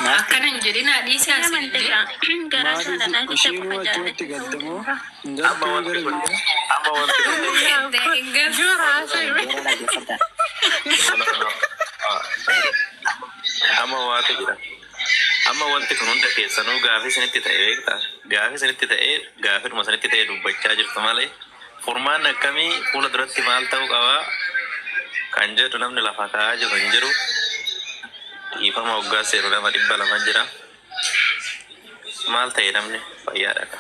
Naafti akkana hin jedhin haadhiisi Nama asillee. garaa garaa Maaliif jaalalaa keessa ishiinuu qofa achumatti jaallachuu galte moo irraa. hin Amma galtuu wanti gara kun biyyaa? amma wanti kun Joora haasa'e. joora dhaggeeffadha. amma waatu jira. Amma wanti kun hunda keessanuu gaafii isinitti ta'e beektaa? Gaafii isinitti ta'e gaafidhuma isinitti ta'e dubbachaa jirtu malee furmaan akkamii fuula duratti maal ta'uu qabaa kan jedhu namni lafa kaa'aa jiru hin jiru. Dhiifama waggaa seeru nama 200 jira. Maal ta'e namni fayyaadha.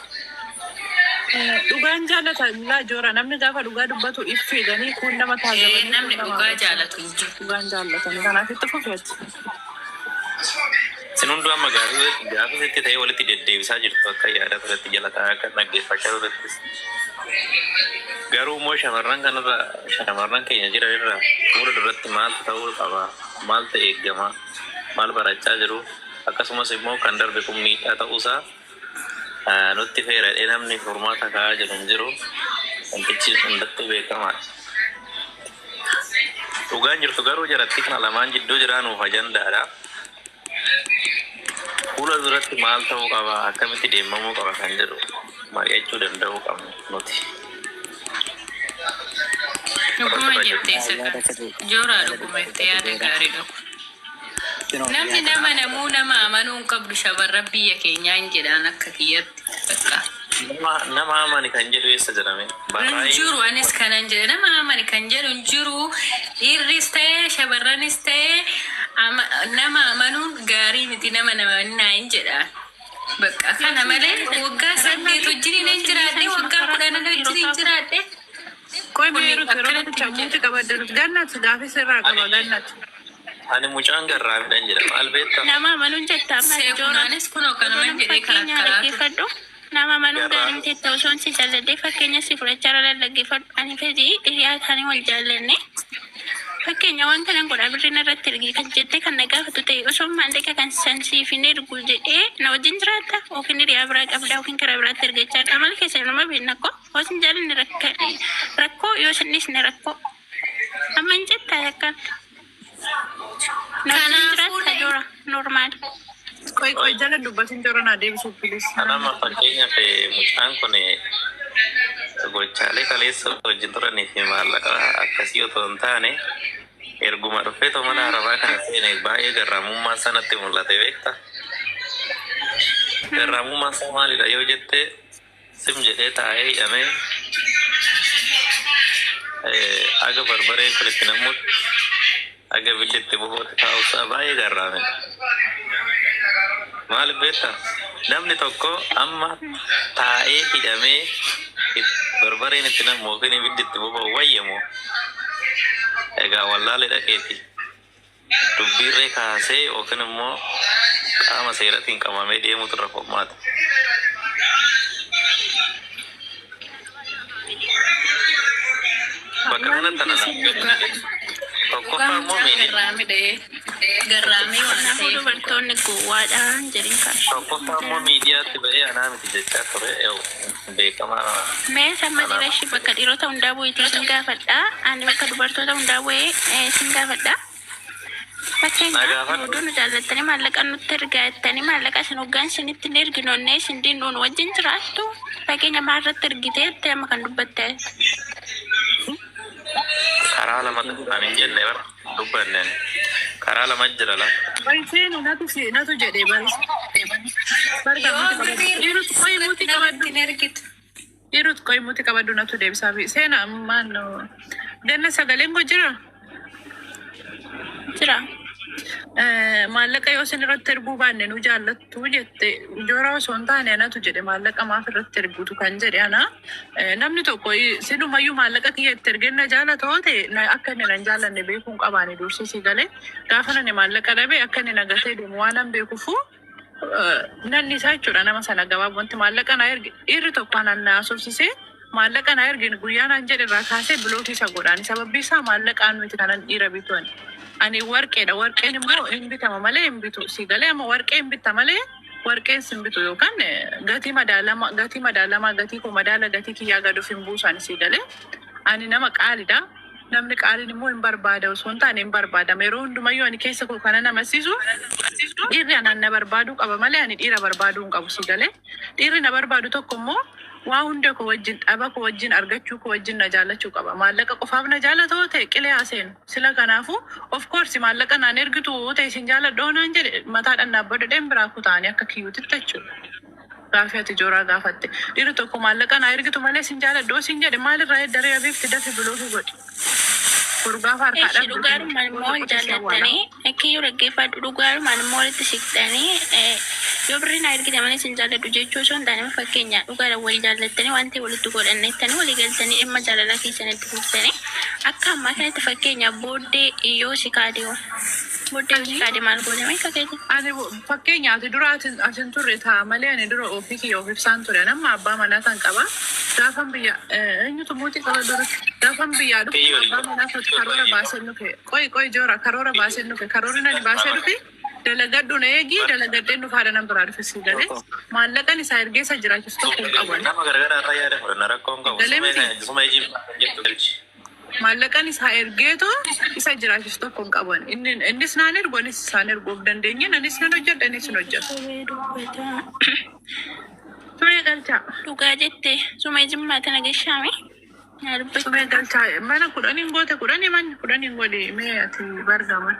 Dhugaan jaallata laa joora namni gaafa dhugaa dubbatu iffiidanii kun nama taajabanii kun Namni nama dhugaa arrabsan. jaalatu hin jiru. Dhugaan jaallatanii kanaaf itti fufeetti. Isin hunduu amma gaafii gaafii sitti ta'e walitti deddeebisaa jirtu akka yaada turetti jala taa'aa akka dhaggeeffachaa turettis. Garuu immoo shamarran kanarra shamarran keenya jiran irra fuula duratti maaltu ta'uu qaba maaltu eegama maal barachaa jiru akkasumas immoo kan darbe kun miidhaa ta'uusaa nutti feeradhee namni furmaata kaa'aa jiru hin jiru wantichi hundattuu beekamaadha. Dhugaan jirtu garuu jaratti kana lamaan jidduu jiraanuuf ajandaadha. Fuula duratti maal ta'uu qaba akkamitti deemamuu qaba kan jedhu mari'achuu danda'uu qabna nuti. Dhuguma Warra jettee isa Yaada kana. sirrii Jooraa yaada dhuguma dhugaa jettee dubbate yaada joora. gaarii qabu. Kunoo Namni yaada nama namuu nama amanuu hin qabdu shamarran biyya keenyaa hin jedhaan akka kiyyatti. Bakka. Nama nama amani kan jedhu eessa jedhame Hin barraa'ee jiru anis kanan jedhe nama amani kan jedhu hin jiru dhiirris ta'ee shamarranis ta'ee nama amanuun gaarii miti nama namannaa hin jedhaan. Bakka kana Yoo malee sin waggaa saddeet wajjin hin jaalladhe jiraadhe yoo sin waggaa karaa kudhanan wajjin hin dhiirotaa jiraadhe Qoy kun meeruuti yeroo akkanatti tokkicha hin muti jedhamu. qabadde gannati gaafii sirraa qaba ani gannati. ani mucaan garraamidhan jedha maal beektaa Nama amanuun jetta amma joora Seekunaanis kunoo otoo kanuman nama jedhee fakkeenya karakkaraa ture. dhaggeeffadhu nama amanuun garraa gaarii miti jetta osoon si jaalladhee fakkeenya si fudhachaa irra dhaggeeffadhu ani fedhii hiriyaa isaanii wal jaallanne fakkeenya waan kanan godhaa birriin irratti ergi kan jettee kan na gaafatu ta'e osoo maallaqa kan san siif hin ergu jedhee na wajjin jiraatta yookiin hiriyaa biraa qabda yookiin karaa biraatti ergachaa amala keessa nama beekna ko osoo hin jaallanne rakkoo yoo sannis ni rakkoo amma hin jettaa yakkaan na wajjin Kanaafuu jiraatta joora normaali. Qoy qoy jala dubbatin jara naa deebisuu please. Anama fakkeenyaaf mucaan kun gochaalee kaleessa wajjin turanii fi maallaqa akkasii otoo hin taane erguma dhufeetoo mana arabaa kana seene baay'ee garraamummaan sanatti mul'ate beekta. Garraamummaan isaa maalidha yoo jette sim jedhee taa'ee hidhamee aga barbareen kun itti nammutti aga billi itti bu'uutti taa'uusaa baay'ee garraame. Maaliif beektaa? Namni tokko amma taa'ee hidhamee barbareen itti nammu yookiin ibiddi itti boba'u wayyamu egaa wallaalee dhaqeeti. Dubbiirree kaasee yookiin immoo qaama seeratiin qabamee deemutu irra furmaata. Bakka Waan kanatti ana keessa naaf Dhugaa tokkoffaa immoo mucaa miidiyaa garraamii dha'ee garraamii waan Kanaafuu ta'eef dhugaa. dubartoonni gowwaadhaan jedhin kaashe. Tokkoffaa immoo miidiyaatti ba'ee anaa miti jechaa ture beekamaa Mee sama anaa jira ishii bakka dhiirota hundaa bu'iitii sin gaafadha. Ani bakka dubartoota hundaa bu'ee sin gaafadha. Na Fakkeenyaaf gaafadhu. oduu nu jaallattanii maallaqa nutti ergaa jettanii maallaqa isin hoggaan isinitti hin erginoonnee isin dinnuun wajjin jiraattu. Fakkeenya maalirratti ergitee jettee amma kan dubbatte. Karaa lamatu kan hin jenne bara dubbanneen karaa lama jira la. Qoy seenu natu si natu jedhee bari. Barga Yoo muti qabadhu. birrii Dhiirot qoy irratti muti namatti qabadhu. hin ergitu. Dhiirot qoy muti qabadhu natu deebisaa fi seena ammaan ganna sagaleen koo jira. Jira. Maallaqa yoo isin irratti erguu baanne nu jaallattu jette joora osoo hin taane anatu jedhe maallaqa maaf irratti ergutu kan jedhe ana. Namni tokko silumayyuu maallaqa kiyya itti ergee na jaalata yoo ta'e akka inni na hin jaallanne beekuun qabaani dursisii galee gaafa nani maallaqa dhabe akka inni na gatee deemu waan an beekuufu nanni isaa jechuudha nama sana gabaabumatti maallaqa na erge dhiirri tokko anaan na haasofsisee maallaqa na erge guyyaa naan jedhe irraa kaasee bilookii isa godhaan sababbi isaa maallaqaan miti kanan dhiira bitu ani. Ani warqeedha. Warqeen immoo hin bitama malee hin bitu. Si galee amma warqee hin bitta malee warqeen sin bitu yookaan gatii madaalama gatii madaalamaa gatii koo madaala gatii kiyyaa gad of hin buusan si galee. Ani nama qaalidha. Namni qaaliin immoo hin barbaada osoo hin taane hin barbaadama. Yeroo hundumayyuu ani keessa koo kana namasiisu dhiirri anaan na barbaaduu qaba malee ani dhiira barbaaduu hin qabu si galee. Dhiirri na barbaadu tokko immoo waa hunda koo wajjin dhaba koo wajjin argachuu koo wajjin na jaallachuu qaba. Maallaqa qofaaf na jaallata yoo ta'e qilee haa seenu. Sila kanaafuu of course maallaqa naan ergitu yoo ta'e isin jaalladha naan jedhe mataadhaan dhaabbadhu dheen biraa kutaanii akka kiyyuutitti jechuudha. Gaafii ati jooraa gaafatte. Dhiirri tokko maallaqa naa ergitu malee isin jaalladha yoo isin jedhe maalirraa eddaree abiifti dafi bilookii godhi. Boru gaafa harkaa Eshi dhabdu dhugaarumaan immoo wal qote si awwaala. jaallattanii kiyyuu dhaggeeffadhu dhugaarumaan immoo walitti siqxanii yoo birrii naa ergite malee isin jaalladhu jechuu osoo hin taane fakkeenya dhugaadhaan wal jaallattanii waan ta'e walitti godhannettanii walii galtanii dhimma jaalalaa keessanitti fuftanii akka ammaa kanatti fakkeenya booddee yoo si kaade hoo booddee yoo si Ani kaade maal gootame akka keeti. ani fakkeenya ati dura atin turre ta'a malee ani dura ofii kiyya of ibsaan ture. Ani amma abbaa manaa tan qaba. Gaafan biyya eenyutu muutii qaba dura gaafan biyyaa dhufu Kiyyoo abbaa manaa kooti karoora baay'ee baasee dhufe. Qoy qoy joora karoora baasee dhufe karoorri nani baasee dhufe dalagadhu na eegi dalagadheen dhufa haadha nan biraa dhufe si galee maallaqan isaa ergee isa jiraachisu tokko hin qabu ani. Nama gargaraa irraa yaada fudhanna rakkoon qabu. Galee Sumee miti. sumee jibbaa kan jettu galchi. Maallaqan isaa ergeetoo isa jiraachisu tokko hin qabu ani. Inni innis naan ergu anis isaan ergu of dandeenye anis nan hojjedha innis hin hojjetu. Sobee dubbata. Sumee galchaa. Dhugaa jette sumee jimmaa tana gashaame naa dubbachuu. Sumee galchaa mana kudhaniin goote kudhanii manni kudhaniin godhi mee ati bargaman.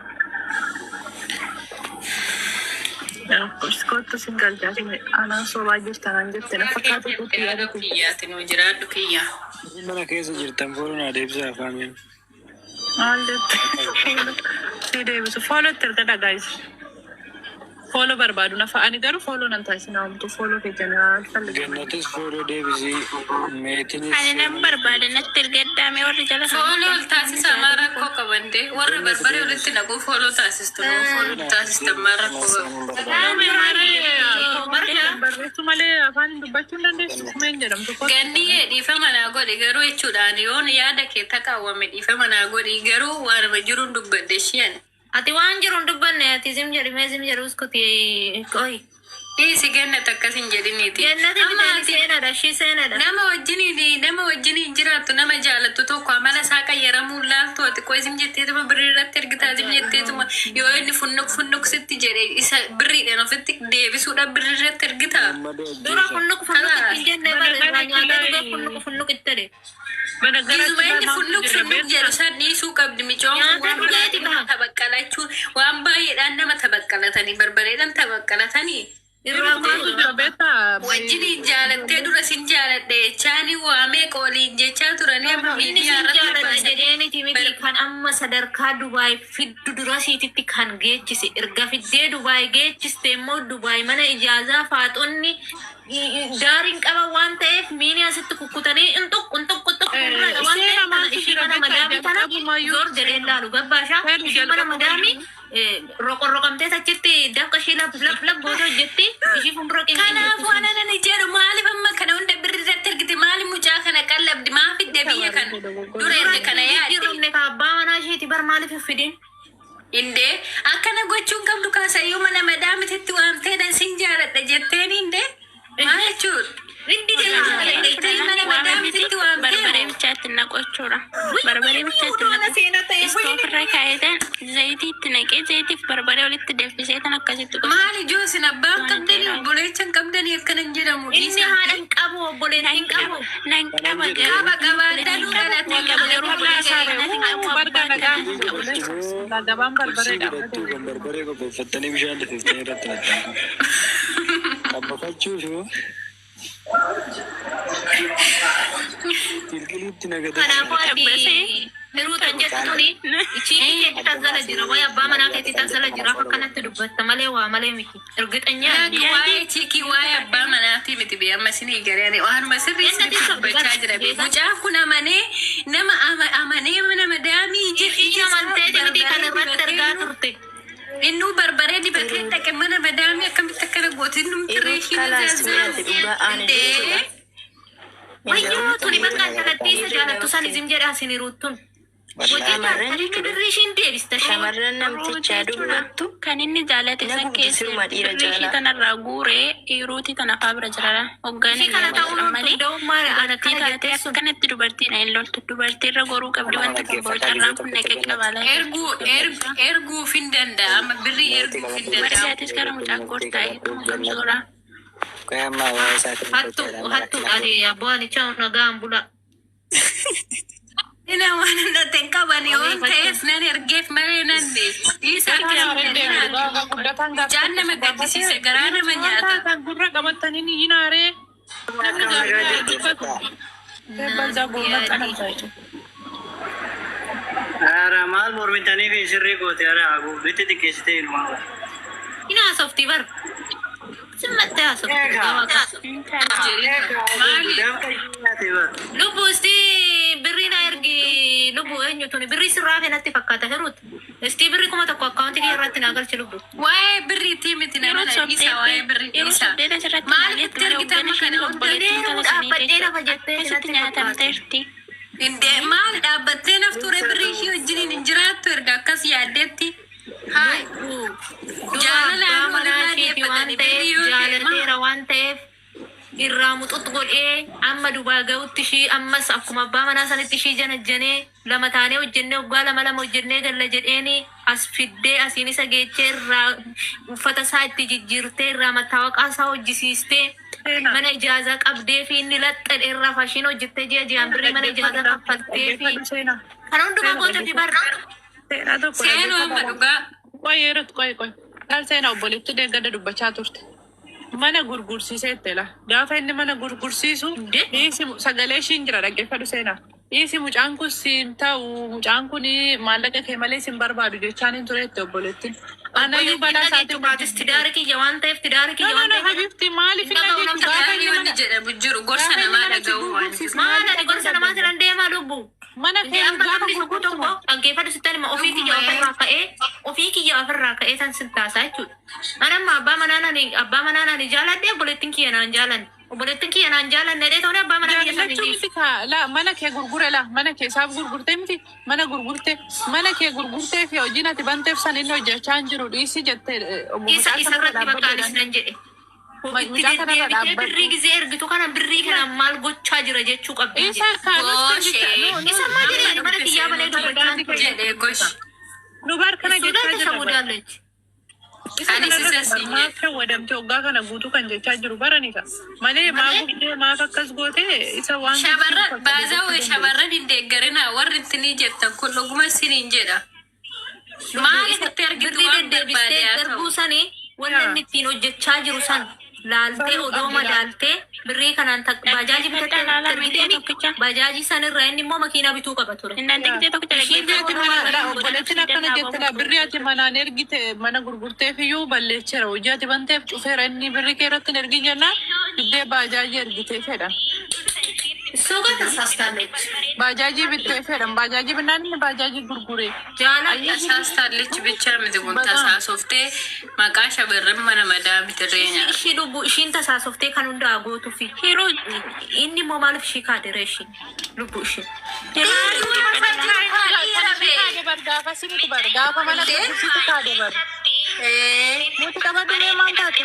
Kottu sin galchaa sumee anaan sobaa jirta naan jette na Dhugaa kee fakkaatu jette kutti haadha yaadatu. kiyyaati nuu jiraadhu kiyya. Mana keessa jirtan fooloo naa deebisaa afaaniin. Maal jette? Si deebisu foolootti erga dhagaayis. Fooloo barbaadu nafa ani garuu fooloo nan taasisa homtuu fooloo kee jeneraal falligaman. Gannatis fooloo deebisii meetinis Ani nan barbaada natti ergaddaa mee warri jala kana Fooloo ol dhuftan taasisaa maal rakkoo qaban dee warra Gannat barbaree walitti deebisii. naquu fooloo taasistu nuu fooloo taasistan maal rakkoo qabu. Nama Barga Barreessuu malee afaan hin dubbachuu hin dandeessu kumeen jedhamtu kottu. Ganniyyee dhiifama naa godhi garuu jechuudhaan yoon yaada kee taqaawwame dhiifama naa godhi garuu waanuma jiruun dubbadde isheen. Ati waan jiru hin dubbanne ati zim jedhi mee zim jedhu uskuti qoy. Dhiisi gannat akkas hin jedhiniiti. Jannati Amma miti ani ati seenadha ishii seenadha. nama wajjiniin nama wajjiniin jiraattu nama jaalattu tokko amala isaa qayyaramuun laaltu ati qoy zim jetteetuma birrii irratti ergitaa zim jetteetuma Yoo inni funnuk funnuk sitti jedhe isa birriidhaan ofitti deebisuudhaan birri irratti ergita. Dura funnuk funnuk itti hin jenne bara irraa nyaatee dhugee funnuk funnuk itti jedhe. Isuma inni funnuk funnuk jedhu san dhiisuu qabdi micoon kun Nyaata waan dhugeeti baay'ee baha. tabaqqalachuu waan baay'eedhaan nama tabaqqalatanii barbareedhaan tabaqqalatanii. Irraa Maaltu jira beektaa? Wajjiniin jaalattee dura sin jaaladhe jechaanii waamee qooliin jechaa turanii amma Inni miidiyaa sin irratti jaaladha baasanii. jedheeniti miti kan amma sadarkaa Dubaay fiddu dura siititti kan geechise. Erga fiddee Dubaay geechiste immoo Dubaay mana ijaazaa faaxonni daariin qaban waan ta'eef miini asitti kukkutanii inxuq inxuq inxuq gurraadha waan Seera ta'eef kana maaltu ishii jira mana beektaa? madaamii tana Jalqabumayyuu zoor jedhee laalu gabbaashaa seerri ishii mana madaamii jalqabumayyuu roqorroqamtee achitti dafqa ishii lab lab lab gootee hojjetti ishii fuuldura qeenxee Kanaafuu hojjetti sun. ana nani jedhu maaliif amma kana hunda birri irratti ergite maaliif mucaa kana qallabdi maaf fidde biyya kana dura Dura erga kana hin yaadde. jijjiiramne ka abbaa manaa isheeti bar maaliif hin fidin? Indee akkana gochuun qabdu kaasayyuu mana madaamititti waamteedha sin jaaladha jetteen indee maal jechuudha? Hindi Sin jedha jaaladha jettee mana Waa miti madaamititti barbaree waamtee bichaatti naqu jechuudha. Barbaree bichaatti naqu. Istoof irra kaa'eetan zayitii itti naqee zayitiif barbaree walitti danfisee tan akkasitti gosa. maal ijoo isin abbaan Waan qabdanii dheeraa. obboleecha hin qabdanii akkana hin jedhamu Inni dhiisaa. haadha hin qabu obboleettii hin Nan qaba qabu. nan qaba garuu Qaba obboleettii qabaadhanuu hin qabu dhalatee nan qaba garuu obboleessa obboleettii kanas hin qabu Barga abbaan nagaa kanas hin qabu. gabaan Kursii barbareedha. godhattuu kan barbaree qopheeffattanii bishaan danfiftanii irratti naqxan. Qabbafachuuf yoo qilqiliitti nagadachuu. Kanaafuu ati Qabbasee hiruu tan jettu tuni chiikii keetti tazzala jira wayi abbaa manaa keetti tazzala jira akkanatti dubbatta malee waa malee miti. Ergixanyaa Laaki waa'ee chiikii waa'ee abbaa manaatii miti bee amma isinii garee ani waanuma sirrii Jennati isinitti sobdi dubbachaa bara jira bee beekaa. mucaan kun amanee nama amanee mana madaamii ija Ishiin ija isaa amanteeti miti kan barbaree irratti dibatee argaa turte. innuu barbaree dibatee dhaqe mana madaamii akkamitti akkana gooti innumti Yeroo reeshii kalaas zaazaa mi'aati dhugaa aana indee jechuudha. Wayyoo tuni bakka intalattii isa Dhiirri jaalattu san namatti izim jedhaa isin hiruuttun. Hojii shamarran jaartanii jechuudha. birrii ishiin deebista isheen. Shamarran Ruu namtichaa jechuudha. dubbattu Kan inni jaalate na san gubdi keessa siruma dhiira birrii ishii jaalaa. tanarraa guuree hiruutii tana faa bira jira. Hoggaan Ishii inni kana ta'uu godhan nuun malee da'ummaa ana dubartii kana taatee jettee sun. akkanatti dubartiin hin loltu. Dubartiirra goruu qabdi Nama wanta kun dhaggeeffataa gisee carraan kun tokkicha naqee kennatu. qaba laata. erguu erguuf hin danda'ama birrii Meetii erguuf hin qabadhu danda'amu. Barjaatis gara mucaa meetii koortaa qabadhu eeguma jannatu. qabsoora. Qoy amma waa'ee isaatiin Hattu dubbachaa amma hattu rakkina ati abbaa anichaa nagaan bula. Ina waan hin hin qaban waan ta'eef nan ergeef malee nan dhiisa Seera akkasii haree deemu dhugaa guddataan gaafa Mucaan tokko nama si gaafatee gaddisiisa garaa nama waan nyaata. taatan gurra qabatanii ni hinaaree namni gaafa dubbatu balzaa gurra qanan Ara maal mormitanii fi sirrii goote ara haguuggitti xiqqeessitee ilmaa bara. Ina haasofti bar. Simmattee haasofti dhugaa Egaa waaqa. egaa Maali? damka ishee nyaate bara. Lubbu isti birrii na ergi lubbu eenyu tuni birrii sirraa fenatti fakkaata hiruut. Isti birrii 1000 akkaawuntii kee irratti naa galchi lubbu. Waa'ee birriitii miti Yeroo nama dhiisa waa'ee birrii yeroo dhiisa. sobdee asirratti Maaliif ilaalee itti ture ergite hoggan amma isheen kana hunda? obboleettiin Deemuu tala sanii dhaabbadhee jechuudha. lafa jettee Akkasitti natti fakkaata. nyaatamteerti. Indee maal dhaabbattee naf ture birrii ishee wajjiniin hin jiraattu erga akkas yaaddeetti. Haay Dura jaalala abbaa haadha manaa walirraa isheeti waan dhiyeeffatanii ta'eef birrii yoo ta'e maal? jaalateera waan ta'eef irraa muxuxu godhee amma Dubaa ga'utti ishii ammas akkuma abbaa manaa sanitti ishii janajjanee lama taanee hojjennee waggaa lama lama hojjennee galla jedheeni as fiddee asiin isa geechee irraa uffata isaa itti jijjiirtee irraa mattaawaqaa isaa hojjisiistee Seenaa. mana ijaazaa qabdee fi inni laxxadhe irraa faashinii hojjettee ji'a ji'aan birrii mana ijaazaa kaffaltee fi Dhaggeeffadhu seenaa. kana hundumaa Seenaa goota fi dhaggeeffadhu. barra. Seenaa tokko Seenuu amma dhaggeeffadhu. dhugaa. Qoy yeroo qoy qoy. Laal seenaa obboleetti deeggada dubbachaa turte. Mana gurgursiiseette la. Gaafa inni mana gurgursiisu dhiisi sagalee ishiin jira dhaggeeffadhu seenaa. Dhiisi mucaan kun siin ta'u mucaan kun maallaqa kee malee siin barbaadu jechaan hin tureette obboleettiin. Anayyuu Obboleettiin balaa dhageettu isaatiin baatis tidaara kiyya waan ta'eef tidaara No kiyya no waan no ta'eef habibti maaliif hin hin dhaga'u dhageettu namni gaafa Gaarii inni wanni mana jedhamu jiru gorsa gaafa inni namaa mana si dhaga'uu waan jiru. gurgursiisu Maal maaliif ani akka gorsa namaa hin jiran deemaa lubbu. Mana Indee kee amma gaafa namni tokko gurgurtu tokko moo? dhaggeeffadhu sitti anima ofii kiyya Dhuguma ofirraa ka'ee ofii kiyya ofirraa ka'ee san sin taasaa jechuudha. Ani amma abbaa manaa nani jaaladhe obboleettiin kiyya naan jaalanne. Obboleettiin kiyya naan jaalanne dhee ta'uun abbaa manaa kiyya san hin Jaallachuu dhiisu. miti kaa la mana kee gurgure la mana kee isaaf gurgurte miti mana gurgurte mana kee gurgurtee fi hojiin ati banteef san inni hojjechaa hin jiru dhiisi jette obbo Isa mucaa isa kanarra irratti dhaabbadhu bakka anis jedhan. nan jedhe. Itti Mucaa kanarra deddeebitee dhaabbadhu. birrii gizee ergitu kana birrii kana maal gochaa jira jechuu qabdi Isa jedhe. kaanus Goshee Isa maal amma jedhee mana dhufte kiyyaa malee seenuu dubbachaa hin jedhee turre. gosh. Nu bar kana እሱ jechaa ጋር jirra bar. ተሸውዳለች። Isa Anis kana isa irratti bar siin maaf jedhe. shawwadamte waggaa kana guutuu kan jechaa jiru baranidha. Malee maa gubdee maaf akkas goote isa waan gubsiin Shamarran fakkaate baazaa jechuu dandeessu. shamarran hin deeggarinaa warri intinii jettan kun dhuguma isiniin jedha. Maaliif itti argitu Birrii waan barbaade deddeebistee haa ta'u. darbuu sanii wanni inni ittiin hojjechaa jiru san laaltee Baruu odoo qabdi laal. madaaltee birrii kanaan baajaajii Dhaggeeffadhaa bitattee laalaa miidiyaa ergiteemi tokkicha. baajaajii sanirraa inni immoo makiinaa bituu qaba ture. Innaan gisee tokkicha Ishiin Birrii garuu ati nama mana irratti obboleettiin akkana jette laa birrii ati manaan ergite mana gurgurteef iyyuu balleecheera hojii ati banteef cufeera inni birrii kee irratti hin ergin jennaan diddee baajaajii ergitee fedhan. እሱ ጋር ተሳስታለች። Baajaajii bittee fedhan bajaajii binnaan inni baajaajii gurgure. ጃላ Tasaastaalichi bichaa miti kun Baqaa. tasaasoftee maqaa shamarran mana madaa bitirree nyaata. ishii lubbu ishiin tasaasoftee kan hundaa gootuufi Yeroo inni immoo maaliif ishii kaadire ishii lubbu ishii. Kan ishii kaade bar gaafa simiti bar gaafa mana gurgursiitu kaade bar. Nuti qabadhu mee maal taate?